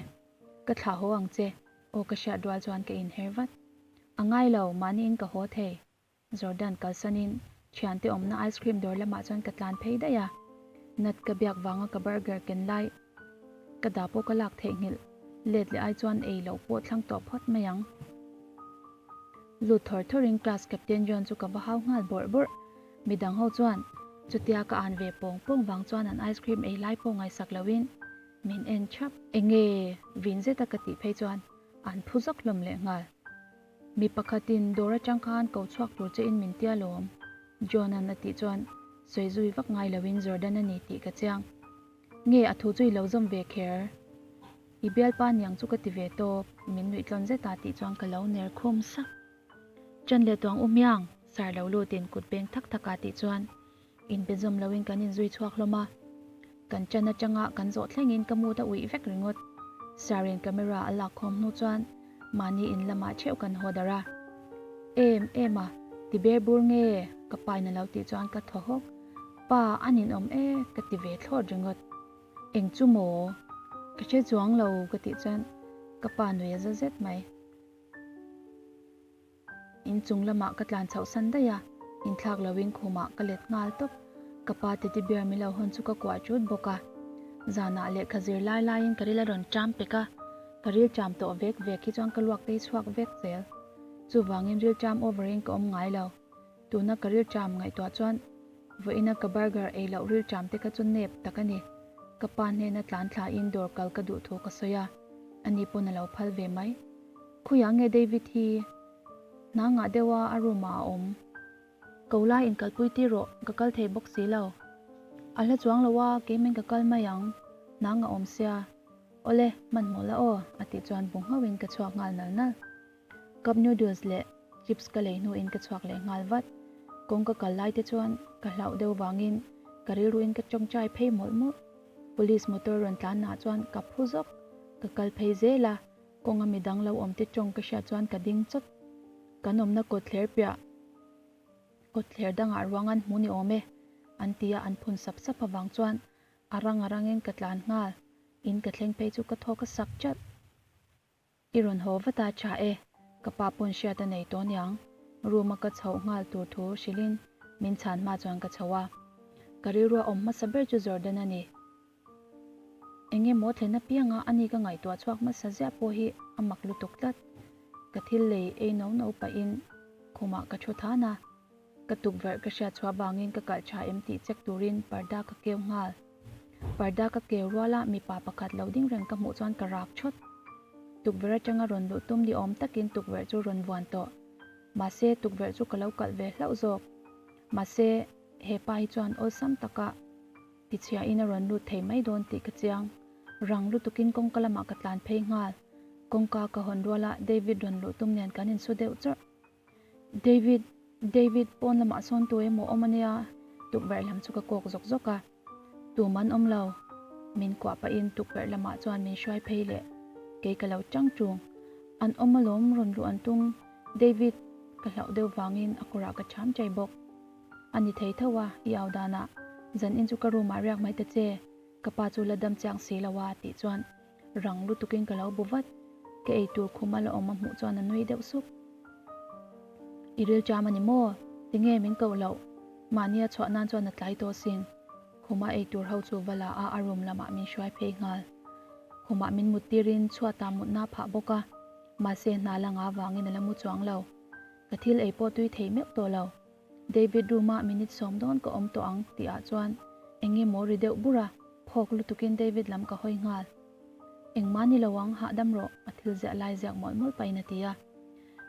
Speaker 1: Ka thlah haw ang che. Aw ka hriat rual chuan ka inher vat. A ngai lo, mahniin ka haw thei. Jordan kalsanin thiante awmna ice cream dawr lamah chuan ka tlan phei daih a. Nat ka biak vanga ka burger ken lai ka dah pawh ka lak theihnghilh let leh ai chuan ei loh pawh thlang tawh phawt mai ang. Lut thawr thawrin class captain John chu ka va hau nghal bawrh bawrh. Midang ho chuan chutia ka an ve pawng pawng vang chuan an ice cream ei lai pawh ngaihsak loin min en thap. Enge vin zeta ka tih phei chuan an phu zawk hlawm leh nghal. Mi pakhatin dawr atang khan ko chhuak tur che in min tia lawm John an a tih chuan sawi zui vak ngai loin Jordan a ni tih ka chiang. Nge a thu chu i lo zawm ve kher? I bialpa niang chu ka ti ve tawp, min nuih tlawn zet a tih chuan ka lo ner khum sak. Chan leh tuang u miang, sar lo lutin kut beng thak thak a tih chuan inbe zawm loin kan inzui chhuak hlawm a. Kan chan atanga kan zawh thlengin ka mood a uih vek ringawt. Sarin camera a lak khawm hnu chuan mahni in lamah theuh kan haw darh a. Em em a, ti ber bur nge? Ka pa in a lo tih chuan ka thaw hawk. Pa a ninawm e ka ti ve thlawt ringawt. Eng chu maw? Ka hre chuang lo ka tih chuan ka pa nui a za zet mai. Inchung lamah ka tlan chhoh san daih a, inthlak loin khumah ka let nghal tawp. Ka pa teddy bear min lo hawn chu ka kuah ṭut bawk a. Zanah lehkha zir lai laiin ka ril a rawn ṭam pek a, ka ril ṭam tawh vek vek hi chuan ka luak tei chhuak vek zel. Chuvangin ril ṭam over in ka awm ngai lo. Tuna ka ril ṭam ngaihtuah chuan vawiina ka burger ei loh ril ṭam te kha chu nep tak a ni. Ka pa hnena tlan thlain dawr kal ka duh thu ka sawi a, ani pawn a lo phal ve mai. Khawiah nge David hi? Hna ngah deuha a room ah a awm. Ko lai inkalpui tir rawh, ka kal thei bawk si lo. A hla chuang lo a, keimin ka kal mai ang, hna ngah awm sia. Awle, hmanhmawh la aw, a tih chuan bu nghauhin ka chhuak nghal nal nal. Cup noodles leh chips ka lei hnuin ka chhuak leh nghal vat. Kawng ka kal lai te chuan ka hlauh deuh vangin ka rilruin ka tawngtai phei mawlh mawlh. Police motor rawn tlannaah chuan ka phu zawk. Ka kal phei zel a, kawnga midang lo awm te tawng ka hriat chuan ka ding chawt. Kan awmna kawtthler piah kawtthler dangah ruang an hmu ni awm e, an ti a, an phun sap sap avang chuan a rang a rangin ka tlan nghal. In ka thleng phei chu ka thawk a sak chat. I rawn haw vat a tha e, ka pa pawn hriat a nei tawh niang. Room a ka chhoh nghal tur thu hrilhin min chhan hma chuan ka chho a. Ka rilrua awm hmasa ber chu Jordan a ni. Eng emaw thlen apianga ani ka ngaihtuah chhuak hmasa ziah pawh hi a mak lutuk tlat. Ka thil lei ei no no pahin khumah ka thu than a. Ka tukverh ka hriat chhuah vangin ka kalh tha em tih check turin parda ka keu nghal. Parda ka keu ruala mipa pakhat lo ding reng ka hmuh chuan ka rak thawt. Tukverh atanga rawn luh tum ni awm takin tukverh chu rawn vuan tawh. Mahse tukverh chu ka lo kalh ve hlauh zawk. Mahse he pa hi chuan awlsam taka tichhiahin a rawn lut thei mai dawn tih ka chiang. Rang lutukin kawngka lamah ka tlan phei nghal. Kawngka ka hawn ruala David rawn luh tum nen kan insu deuh chawrh. David, David, pawn lamah sawn tu emaw awm ania, tukverh lam chu ka kawk zawk zawk a. Tum an awm lo, min kuah pahin tukverh lamah chuan min hruai phei leh kei ka lo chang tung. An awm alawm rawn luh an tung, David, ka hlauh deuh vangin a kawrah ka cham chai bawk. A ni thei tho a, i au danah, zan in chu ka room ah riak mai ta che, ka pa chu la dam chiang si lo a tih chuan Rang lutukin ka lo bu vat. Ka eitur khum a la awm a hmuh chuan a nui deuh sup. I ril cham a ni maw? Tinge min koh loh? Mahnia chhuah nan chuan a tlai tawh sin. Khuma eitur ho chu va la a, a room lamah min hruai phei nghal. Khumah min mut tirin chhuatah mutna a phah bawk a, mahse hna la nga vangin a la mu chuang lo. Ka thil ei pawh tui thei meuh tawh lo. David room-ah minute sawm dawn ka awm tawh ang tihah chuan eng nge maw ri deuh bur a, phawk lutukin David lam ka hawi nghal. Engmah ni lo ang, hahdam rawh, a thil ziah lai ziak mawlh mawlh pahin a ti a.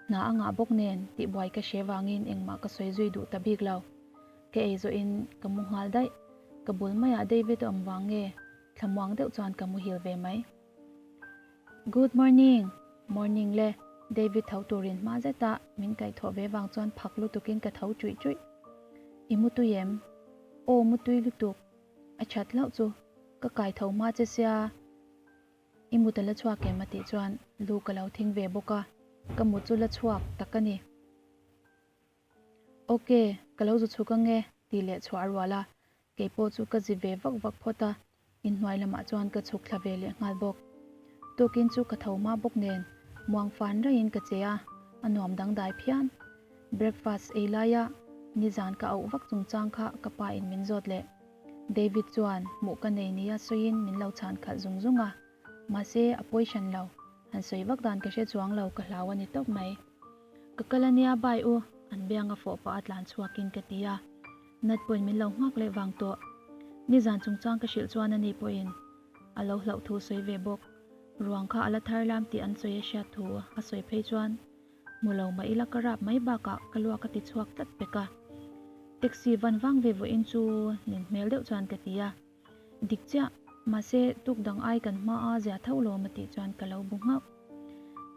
Speaker 1: Hna a ngah bawk nen tihbuai ka hre vangin engmah ka sawi zui duh ta bik lo. Ka ei zawhin ka mu nghal daih, ka bul maiah David a awm vang nge thlamuang deuh chuan ka muhil ve mai. Good morning! Morning le, David tho turin hma zeta min kaihthawh ve vang chuan phak lutukin ka tho chuih chuih. I mu tui em? Aw mu tui lutuk. A that hlauh chu ka kai tho hma che sia, i mut a la chhuak em a tih chuan lu ka lo thing ve bawk a, ka mut chu la chhuak tak a ni. Ok, ka lo zu chhuk ange tih leh chhuah a rual a, kei pawh chu ka zi ve vak vak phawt a, inhnuai lamah chuan ka chhuk thla ve leh nghal bawk. Tukin chu ka tho hma bawk nen muang fan raiin ka che a, a nuam dangdai phian. Breakfast ei laia nizan ka auh vak chungchang kha ka pa in min zawt leh. David chuan hmuh ka nei nia sawiin min lo chhan khalh zung zung a, mahse a pawi hran lo, han sawi vak dan ka hre chuang lo ka hlau a ni tawp mai. Ka kal ania bai u, an bianga fawh pah a tlan chhuakin ka ti a, Nat pawhin min lo nghak leh vang tawh. Nizan chungchang ka hrilh chuan ani pawhin a lo hlauh thu sawi ve bawk. Ruang kha a la thar lam tih an sawi a hriat thu a sawi phei chuan hmu lo mah ila ka rap mai bakah ka luak a ti chhuak tlat pek a. Taxi van vang ve vawiin chu nin hmel deuh chuan ka ti a. Dik chiah, mahse tuk dang ai kan hma a zia tho lawm a tih chuan ka lo bu nghauh.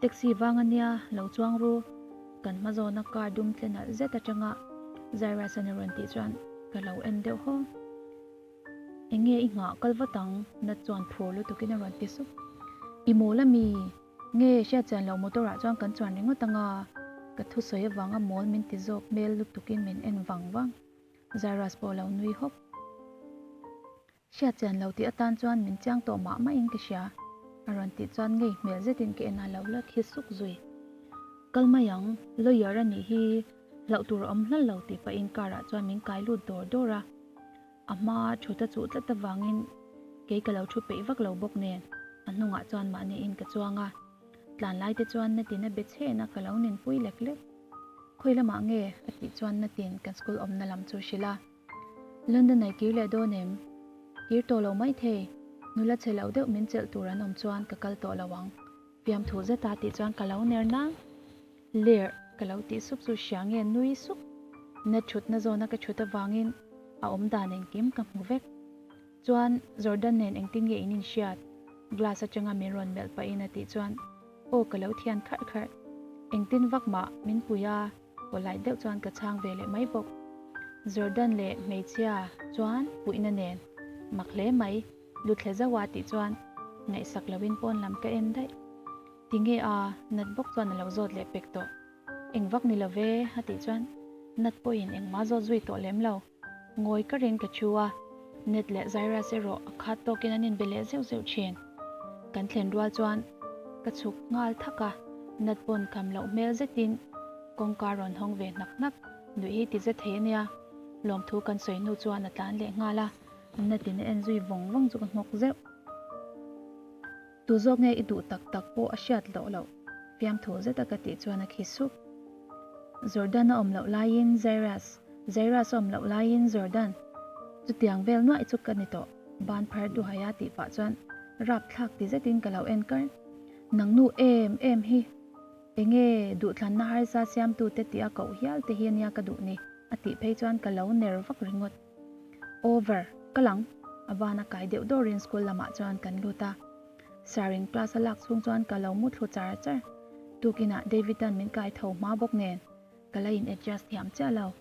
Speaker 1: Taxi vang a nia, lo chuang ru. Kan hma zawna car dum tle nalh zet atanga Zairus-a na rawn tih chuan ka lo en deuh haw. Eng nge i nghah kal vat ang? Nat chuan phur lutukin a rawn ti sup. I mawl a mi? Nge hriat chian loh motor ah chuan kan chuan ringawt anga? Ka thusawi avanga mawl min ti zawk hmel lutukin min en vang vang. Zairus pawh a lo nui hawk. Hriat chian lo tih atan chuan min chiang tawh mah mah in ka hria. A rawn tih chuan ngei hmel zetin ka en a lo la khi suk zui. Kal mai ang, lawyer a nih hi hlauh tur a awm hlal lo tih pahin car ah chuan min kai lut dawr dawr a. A hma thut a chuh tlat avangin kei ka lo thu peih vak lo bawk nen a hnungah chuan mahni in ka chuang a. Tlan lai te chuan natin a be chhen a ka lo ninpui lek lek. Khawi lamah nge? a tih chuan natin kan school awmna lam chu hrilh a. London ai kir leh dawn em? Kir tawh lo mai thei. Nula chhe lo deuh min chelh tur an awm chuan ka kal tawh lo ang. Fiamthu zeta tih chuan ka lo ner nang. Lerh ka lo tih sup chu hria nge nui sup. Na thutna zawna ka thut avangin a awm dan engkim ka hmu vek. Chuan Jordan nen engtin nge in inhriat? Glass atanga min rawn melh pahin a tih chuan aw ka lo thian kharh kharh. Engtin vak mah min pui a. Polite deuh chuan ka chhang ve leh mai bawk. Jordan leh hmeichhia chuan puihna nen mak hle mai luthle zauh a tih chuan ngaihsak loin pawn lam ka en daih. Tinge a nat bawk chuan a lo zawt leh pek tawh. Eng vak ni lo ve a tih chuan nat pawhin engmah zawt zui tawh lem lo. Ngawi ka rin ka thu a, Ned leh Zyrus erawh a khat tawkin an inbe leh zeuh zeuh thin. Kan thlen rual chuan ka chhuk nghal thak a, Ned pawn kham loh hmel zetin kawngka rawn hawng ve hnak hnak, nuih hi ti zet thei a nia. Lawmthu kan sawi hnu chuan a tlan leh nghal a, Ned in a en zui vawng vawng chu ka nghawk zeuh. Tu zawk nge i duh tak tak pawh a hriat loh loh fiamthu zeta ka tih chuan a khi sup. Jordan a awm loh laiin Jairus, Jairus a awm loh laiin Jordan. Chutiang vel nuaih chu ka ni tawh, ban phar duhaia tih pah chuan rapthlak ti zetin ka lo en kar. Nang nu em em hi enge duhthlanna harsa siamtute tih a koh hial te hi ania ka duh ni a tih phei chuan ka lo ner vak ringawt. Over, ka lang! A ban a kai deuh dawrin school lamah chuan kan lut a. Sir in class a lak chhung chuan ka lo mu thlu char char. Tukinah David-a'n min kai tho hma bawk nen ka la in adjust thiam chiah lo.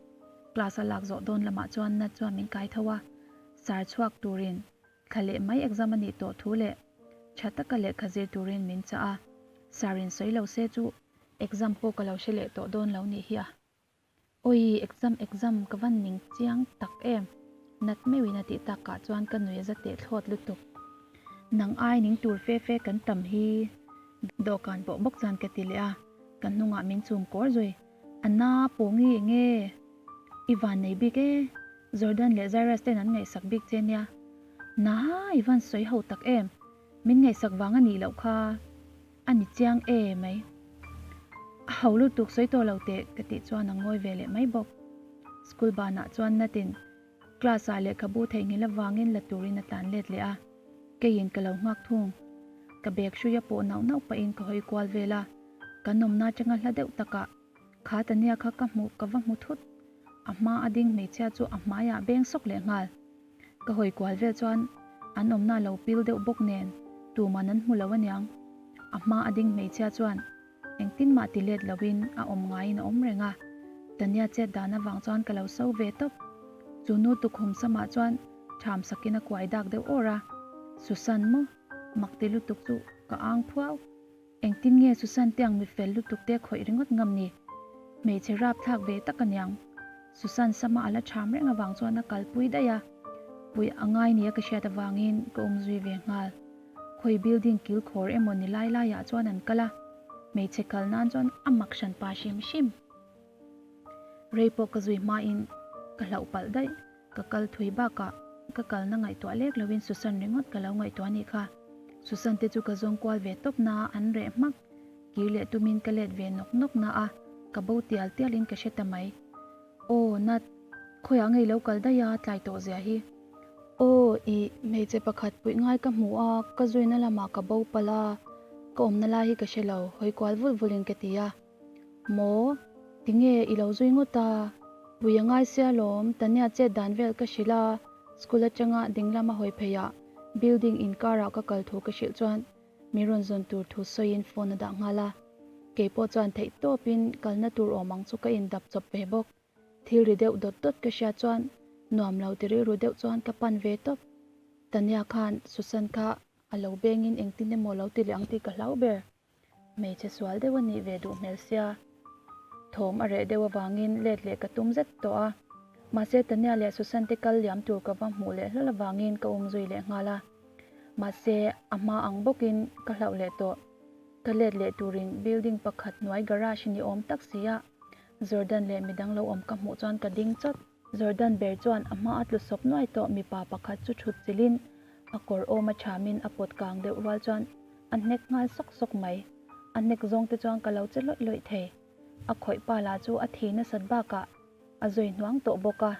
Speaker 1: Class a lak zawh dawn lamah chuan Nat chuan min kai tho a. Sir chhuak turin thla leh mai exam a nih tawh thu leh tha taka lehkha zir turin min chah a. Sir in sawi lo se chu exam pawh ka lo hre leh tawh dawn lo nih hi a. Awi exam exam ka van ning chiang tak em nat meuhin a tih takah chuan ka nui a za teh thlawt lutuk. Nang ai ning tur fe fe kan tam hi dawhkan pawh bawk chuan ka ti leh a, ka hnungah min chum kawr zui. A na pawh nge nge i van nei bik e, Jordan leh Zyrus ten an ngaihsak bik che nia. Na i van sawi ho tak em, min ngaihsak vang a nih loh kha. A ni chiang e mai. A ho lutuk sawi tawh lo teh ka tih chuan a ngawi ve leh mai bawk. School banah chuan Natin class ah lehkhabu theihnghilh avangin la turin a tlan let leh a, keiin ka lo nghak thung. Ka bag hruia pawh nauh nauh pahin ka hawi kual vel a, kan awmna atanga hla deuh takah kha Tania kha ka hmuh ka va hmu thut. A hma a ding hmeichhia chu a hmaiah beng sawk leh nghal. Ka hawi kual vel chuan an awmna lo pil deuh bawk nen tuman an hmu lo aniang. A hma a ding hmeichhia chuan engtin mah ti let loin a awm ngaiin a awm reng a. Tania chet dan avang chuan ka lo so ve tawp. Chu nu tukhum samah chuan ṭham sakin a kuai dak deuh awr a. Susan maw? Mak ti lutuk chu ka ang phuau. Engtin nge Susan te ang mi fel lutuk te khawih ringawt ngam ni? Hmeichhe rapthlak ve tak aniang. Susan sama a la ṭham reng avang chuan a kalpui daih a, puih a ngai nia ka hriat avangin ka awm zui ve nghal. Khawi building kil khawr emaw ni lai laiah chuan an kal a, hmeichhe kal nan chuan a mak hran pa hrim hrim. Rei pawh ka zui hmain ka hlauh palh daih, ka kal thui bakah ka kalna ngaihtuah lek loin Susan ringawt ka lo ngaihtuah anih kha. Susan te chu ka zawng kual ve tawp na an reh hmak. Kir leh tumin ka let ve nawk nawk na a, ka bo tial tialin ka hre ta mai. Aw, Nat, khawiah ngei lo kal daih a, tlai tawh zia hi. Aw, ih, hmeichhe pakhat puih ngai ka hmu a, ka zuina lamah ka bo palh a, ka awmna lai hi ka hre lo, hawi kual vul vulin ka ti a. Maw? Tinge i lo zui ngawt a? Pui a ngai sia lawm, Tania chet dan vel ka hrilh a, school atanga ding lama hawi pheiah building inkarah ka kal thu ka hrilh chuan min rawn zawn tur thu sawiin phone a dah nghal a. Kei pawh chuan theih tawpin kalna tur awm ang chu ka indap chawp ve bawk. Thil ri deuh dawt dawt ka hriat chuan nuam lo ti rilru deuh chuan ka pan ve tawp. Tania khan Susan kha a lo bengin engtin emaw lo ti leh ang tih ka hlau ber. Hmeichhe sual deuh a nih ve duh hmel sia. Thawm a reh deuh avangin let leh ka tum zet tawh a. Mahse Tania leh Susan te kal liam tur ka va hmuh leh hlawl avangin ka um zui leh nghal a. Mahse a hma ang bawkin ka hlauh leh tawh. Ka let leh turin building pakhat hnuai garage ni awm tak si a, Jordan leh midang lo awm ka hmuh chuan ka ding chawt. Jordan ber chuan a hma a tlu sawp nuai tawh mipa pakhat chu thut chilhin a kawr awm a thamin a pawt kang deuh rual chuan a hnek nghal sawk sawk mai. A hnek zawng te chuan ka lo che lawih lawih thei. A khawih pa lah chu a thi nasat bakah a zui hnuang tawh bawk a,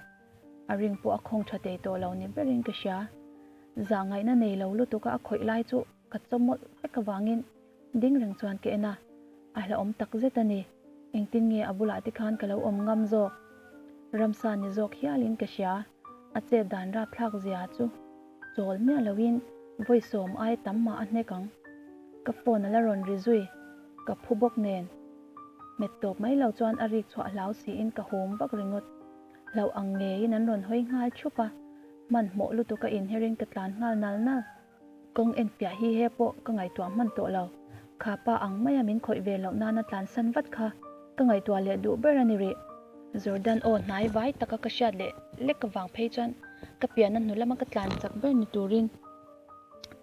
Speaker 1: a ring pawh a khawng tha thei tawh lo ni berin ka hria. Zahngaihna nei lo lutuka a khawih lai chu ka chawmawlh vek avangin ding reng chuan ka en a, a hlauhawm tak zet a ni. Engtin nge a bulah te khan ka lo awm ngam zawk? Ramsa ni zawk hialin ka hria, a chet dan rapthlak zia chu chawl miah loin vawi sawm ai tam mah a hnek ang. Ka phone a la rawn ri zui, ka phu bawk nen. Hmet tawp mai lo chuan a rik chhuah hlau siin ka hum vak ringawt. Hlauh ang ngeiin an rawn hawi nghal thup a, hmanhmawh lutuk a inherin ka tlan nghal nal nal. Kawng enfiah hi he pawh ka ngaihtuah hman tawh lo. Kha pa ang maia min khawih ve loh nana tlansan vat kha ka ngaihtuah leh duh ber a ni rih. Jordan aw hnai vai taka ka hriat leh lek avang phei chuan ka pianna hnu lama ka tlan chak ber ni turin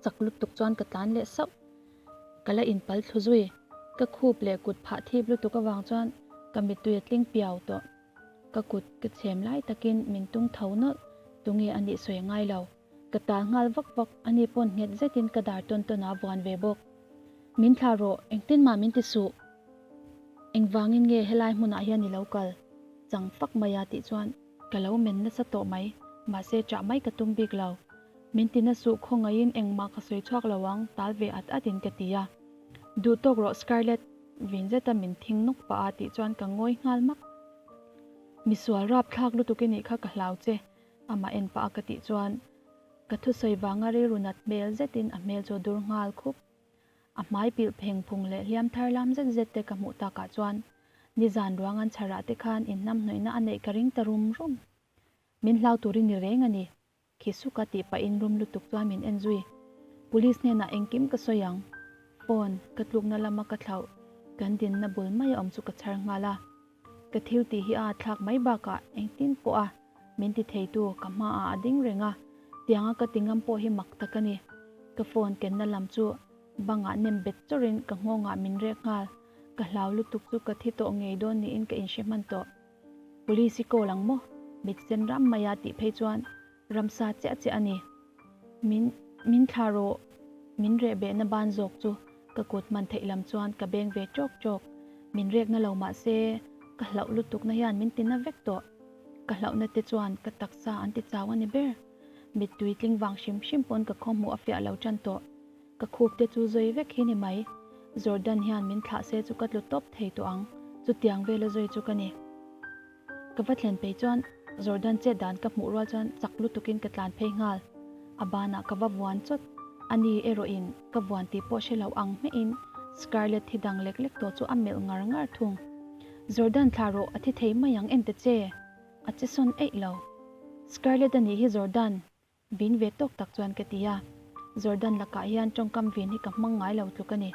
Speaker 1: chak lutuk chuan ka tlan leh sauh. Ka la inpal thlu zui. Ka khup leh kut phah thip lutuk avang chuan ka mittui a tling piau tawh. Ka kut ka chhem lai takin min tung tho nawlh, tunge a nih sawi a ngai lo. Ka tal nghal vak vak, ani pawn nghet zetin ka dar tawn tawn a vuan ve bawk. Min thlah rawh, engtin mah min ti suh. Engvangin nge helai hmunah hian i lo kal? Chang fak mai a tih chuan ka lo men nasa tawh mai, mahse chah mai ka tum bik lo. Min ti na suh khawngaihin engmah ka sawi chhuak lo ang, tal ve at at in ka ti a. Duh tawk rawh Scarlett, vin zeta min thing nawk pah a tih chuan ka ngawi nghal mak. Misual rapthlak lutuk i nih kha ka hlau che, Amah en pah a ka tih chuan ka thusawi vanga rilru nat hmel zetin a hmel chu a dur nghal khup. A hmai pilh pheng phung leh hliam thar lam zet zet te ka hmuh takah chuan nizan ruang an chharah te khan inhnamhnawihna a neih ka ring ta rum rum. Min hlau turin ni reng a ni. Khi suka tih pahin rum lutuk chuan min en zui. Police hnenah engkim ka sawi ang. Phone ka tlukna lama ka thlauh kan dinna bul mai a awm chu ka chhar nghal a. Ka thil tih hi a thlak mai bakah engtin pawh a min ti theitu ka hmaah a ding reng a, tianga ka ti ngam pawh hi mak tak a ni. Ka phone kenna lam chu bangah nem bet chawrin ka nghawngah min rek nghal. Ka hlau lutuk chu ka thi tawh ngei dawn niin ka inhre hman tawh. Police i call ang maw? Mit sen ram mai a tih phei chuan ramsa chiah chiah a ni. Min min thla rawh min reh behna ban zawk chu ka kut hman theih lam chuan ka beng ve tawk tawk. Min rekna lo mah se ka hlauh lutukna hian min tina vek tawh. Ka hlauhna te chuan ka taksa an ti chau a ni ber. Mittui tling vang hrim hrim pawn ka khawhmuh a fiah lo tan tawh. Ka khup te chu zui vek hi ni mai. Jordan hian min thlah se chu ka tlu tawp thei tawh ang. Chutiang vela zui chu ka ni. Ka va thlen phei chuan Jordan chet dan ka hmuh rual chuan chak lutukin ka tlan phei nghal. A banah ka va vuan chawt. Ani erawhin ka vuan tih pawh hre lo ang hmehin Scarlett thi dang lek lek tawh chu a melh ngar ngar thung. Jordan thlah rawh a thi thei mai ang en ta che. A che sawn eih lo. Scarlett a nih hi Jordan. Vin ve tawk tak chuan ka ti a, Jordan lakah hian tawngkam vin hi ka hmang ngai lo tluk a ni.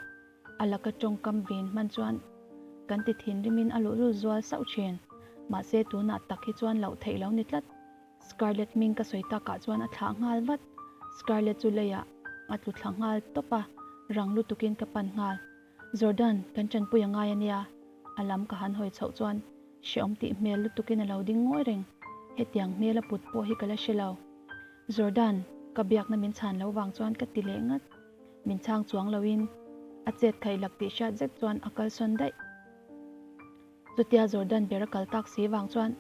Speaker 1: A laka tawngkam vin hman chuan kan ti thinrimin a luhlul zual sauh thin. Mahse tunah tak hi chuan loh theih lo ni tlat. Scarlett hming ka sawi takah chuan a thlah nghal vat. Scarlett chu leiah a tlu thla nghal tawp a, rang lutukin ka pan nghal. Jordan, kan tanpui a ngai a nia. A lam ka han hawi chhoh chuan Hreawm tih hmel lutukin a lo ding ngawi reng. Hetiang hmel a put pawh hi ka la hre lo. Jordan, ka biakna min chhan lo vang chuan ka ti leh ngat. Min chhang chuang loin a chet khaih lak tih hriat zet chuan a kalsawn daih. Chutia Jordan ber a kal tak si vang chuan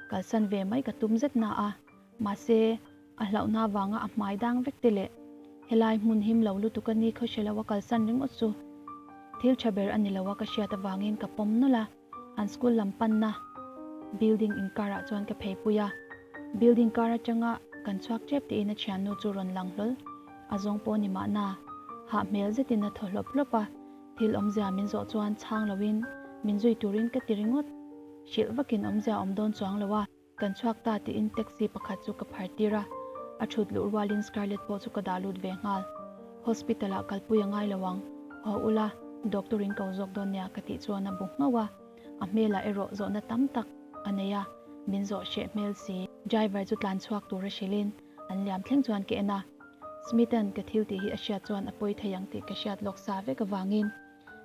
Speaker 1: kalsan ve mai ka tum zet na a. Mahse, a hlauhna avanga a hmai dang vek te leh helai hmun him lo lutuk a ni khaw hre lo a kalsan ringawt chu thil tha ber a ni lo a ka hriat avangin ka pawm nawlh a. An school lam panna building inkarah chuan ka pheipui a, building kar atanga kan chhuak tep tiin a thiannu chu rawn lang hlawl. A zawng pawh ni mahna, hah hmel zetin a thaw hlawp hlawp a, thil awmzia min zawh chuan chhang loin min zui turin ka ti ringawt. Hrilh vakin awmzia awm dawn chuang lo a. Kan chhuak ta tiin taxi pakhat chu ka phar tir a, a thut luh rualin Scarlett pawh chu ka dah lut ve nghal. Hospital ah kalpui a ngai lo ang, haw ula, doctor in ko zawk dawn nia ka tih chuan a bu nghauh a, a hmelah erawh zawhna tam tak a nei a, Min zawh hreh hmel si. Driver chu tlan chhuak tur a hrilhin an liam thleng chuan ka en a. Smith-a'n ka thil tih hi a hriat chuan a pawi thei ang tih ka hriat lawk sa vek avangin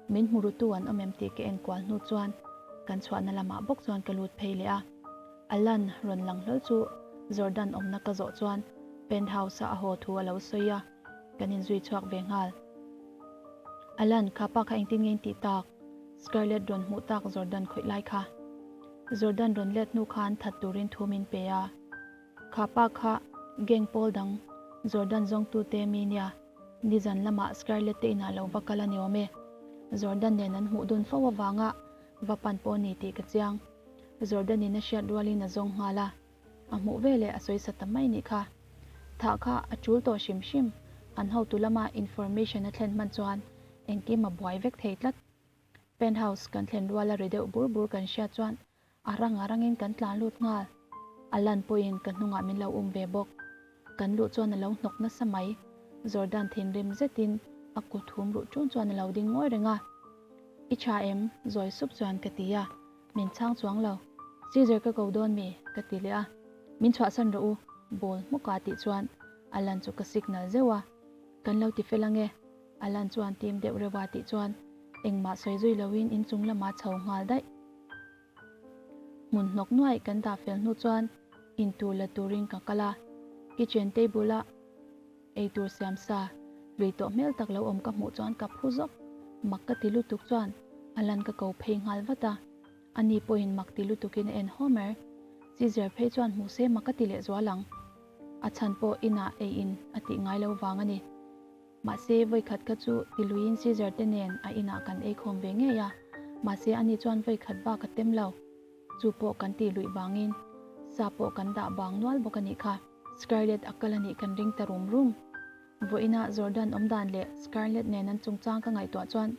Speaker 1: min hmu rutu an awm em tih ka en kual hnu chuan kan chhuahna lamah bawk chuan ka lut phei leh a. Alan rawn lang hlawl chu Jordan awmna ka zawh chuan penthouse-a a haw thu a lo sawi a, kan inzui chhuak ve nghal. Alan, kha pa kha engtin nge in tih tak? Scarlett rawn hmuh tak Jordan khawih lai kha. Jordan rawn let hnu khan that turin thu min pe a. Kha pa kha gang pawl dang Jordan zawngtute mi nia, nizan lamah Scarlett te inah lo va kal a ni awm e. Jordan nen an hmuh dun fo avanga va pan pawh ni tih ka chiang. Jordan in a hriat rualin a zawng nghal a, a hmuh veleh a sawi sa ta mai nih kha. Thah kha a tul tawh hrim hrim, an hotu lama information a thlen hman chuan engkim a buai vek thei tlat. Penthouse kan thlen ruala ri deuh bur bur kan hriat chuan A rang a rangin kan tlan lut nghal. A lan pawhin ka hnungah min lo um ve bawk. Kan luh chuan a lo hnawk nasa mai. Jordan thinrim zetin a kut hum ruh ṭun chuan a lo ding ngawi reng a. I ṭha em? Zawi sup chuan ka ti a. Min chhang chuang lo. Caesar ka ko dawn mi? Ka ti leh a. Min chhuahsan rawh u, ball hmuka tih chuan a lan chu ka signal zeuh a. Kan lo ti fel ange. A lan chuan tim deuh reuh a tih chuan engmah sawi zui loin inchung lamah chho nghal daih. Hmun hnawk nuaih kan dah fel hnu chuan intur la turin ka kal a, kitchen table a eitur siam sa lui tawh hmel tak lo awm ka hmuh chuan ka phu zawk. Mak ka ti lutuk chuan a lan ka ko phei nghal vat a, ani pawhin mak ti lutukin a en haw mer. Caesar phei chuan hmuh se mak a ti lehzual ang. A chhan pawh inah ei in a tih ngai lo vang a ni. Mahse, vawikhat kha chu tiluiin Caesar te nen a inah kan eikhawm ve ngei a, mahse ani chuan vawikhat bak a tem lo. Chu pawh kan tih luih vangin sa pawh kan dah bang nual bawk a nih kha. Scarlett a kal a nih kan ring ta rum rum. Vawiinah Jordan awm dan leh Scarlett nen an chungchang ka ngaihtuah chuan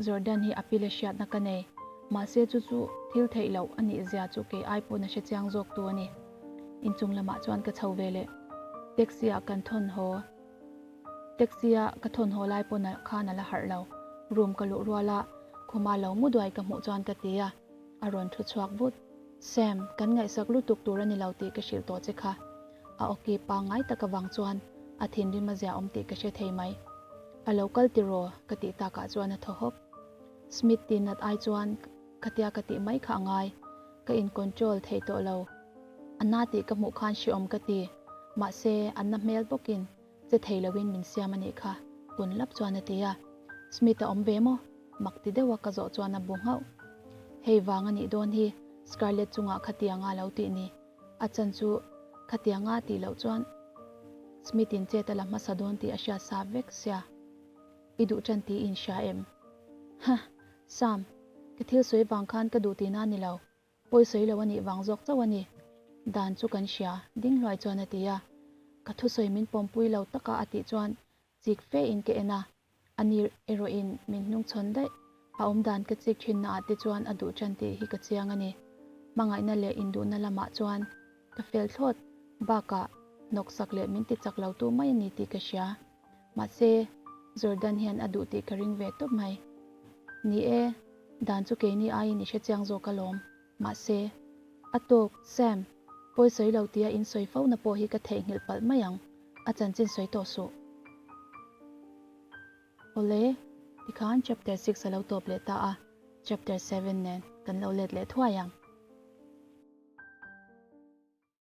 Speaker 1: Jordan hi a pile hriatna ka nei. Mahse chu chu thil theih loh a nih zia chu kei ai pawn a hre chiang zawk tu a ni. Inchung lamah chuan ka chho ve leh. Taxi ah kan thawn haw. Taxi a ka thawn haw lai pawn khan a la harh lo. Room ka luh rual a, khuma lo mu duai ka hmuh chuan ka ti a, a rawn thu chhuak vut. Sam, kan ngaihsak lutuk tur a ni lo tih ka hrilh tawh che kha. A awki pangngai tak avang chuan a thinrim a zia awm tih ka hre thei mai. A lo kal tiraw? ka tih takah chuan a thaw hawk. Smith ti nat ai chuan khatia ka tih mai kha a ngai. Ka in control thei tawh lo. A na tih ka hmuh khan hreawm ka ti. Mahse, a na hmel bawkin che thei loin min siam a nih kha, kun lap chuan a ti a. Smith a awm ve maw? Mak ti deuha ka zawh chuan a bu nghauh. Hei vang a nih dawn hi Scarlett chungah khatianga lo tih ni. A chan chu khatianga tih loh chuan Smith in chet a la hmasa dawn tih a hriat sa vek sia. I duh tan tih i inhria em? Huh! Sam, ka thil sawi vang khan ka duh tihna a ni lo. Pawi sawi lo a nih vang zawk chauh a ni. Dan chu kan hria, ding hluai chuan a ti a. Ka thusawi min pawmpui lo taka a tih chuan chik fe in ka en a. A ni erawhin min hnungchhawn daih. A awmdan ka chik thinna ah te chuan a duh tan tih hi ka chiang a ni. Hmangaihna leh induhna lamah chuan ka fel thlawt. Bakah hnawksak leh min ti chak lo tu mai a ni tih ka hria. Mahse, Jordan hian a duh tih ka ring ve tawp mai. Ni e, dan chu keini aiin i hre chiang zawk alawm. Mahse, a tawk, Sam, pawi sawi lo tia in sawi fo na pawh hi ka theihnghilh palh mai ang, a chanchin sawi tawh suh. Awle, tikhan chapter 6 a lo tawp leh ta a, chapter 7 nen kan lo let leh thuai ang.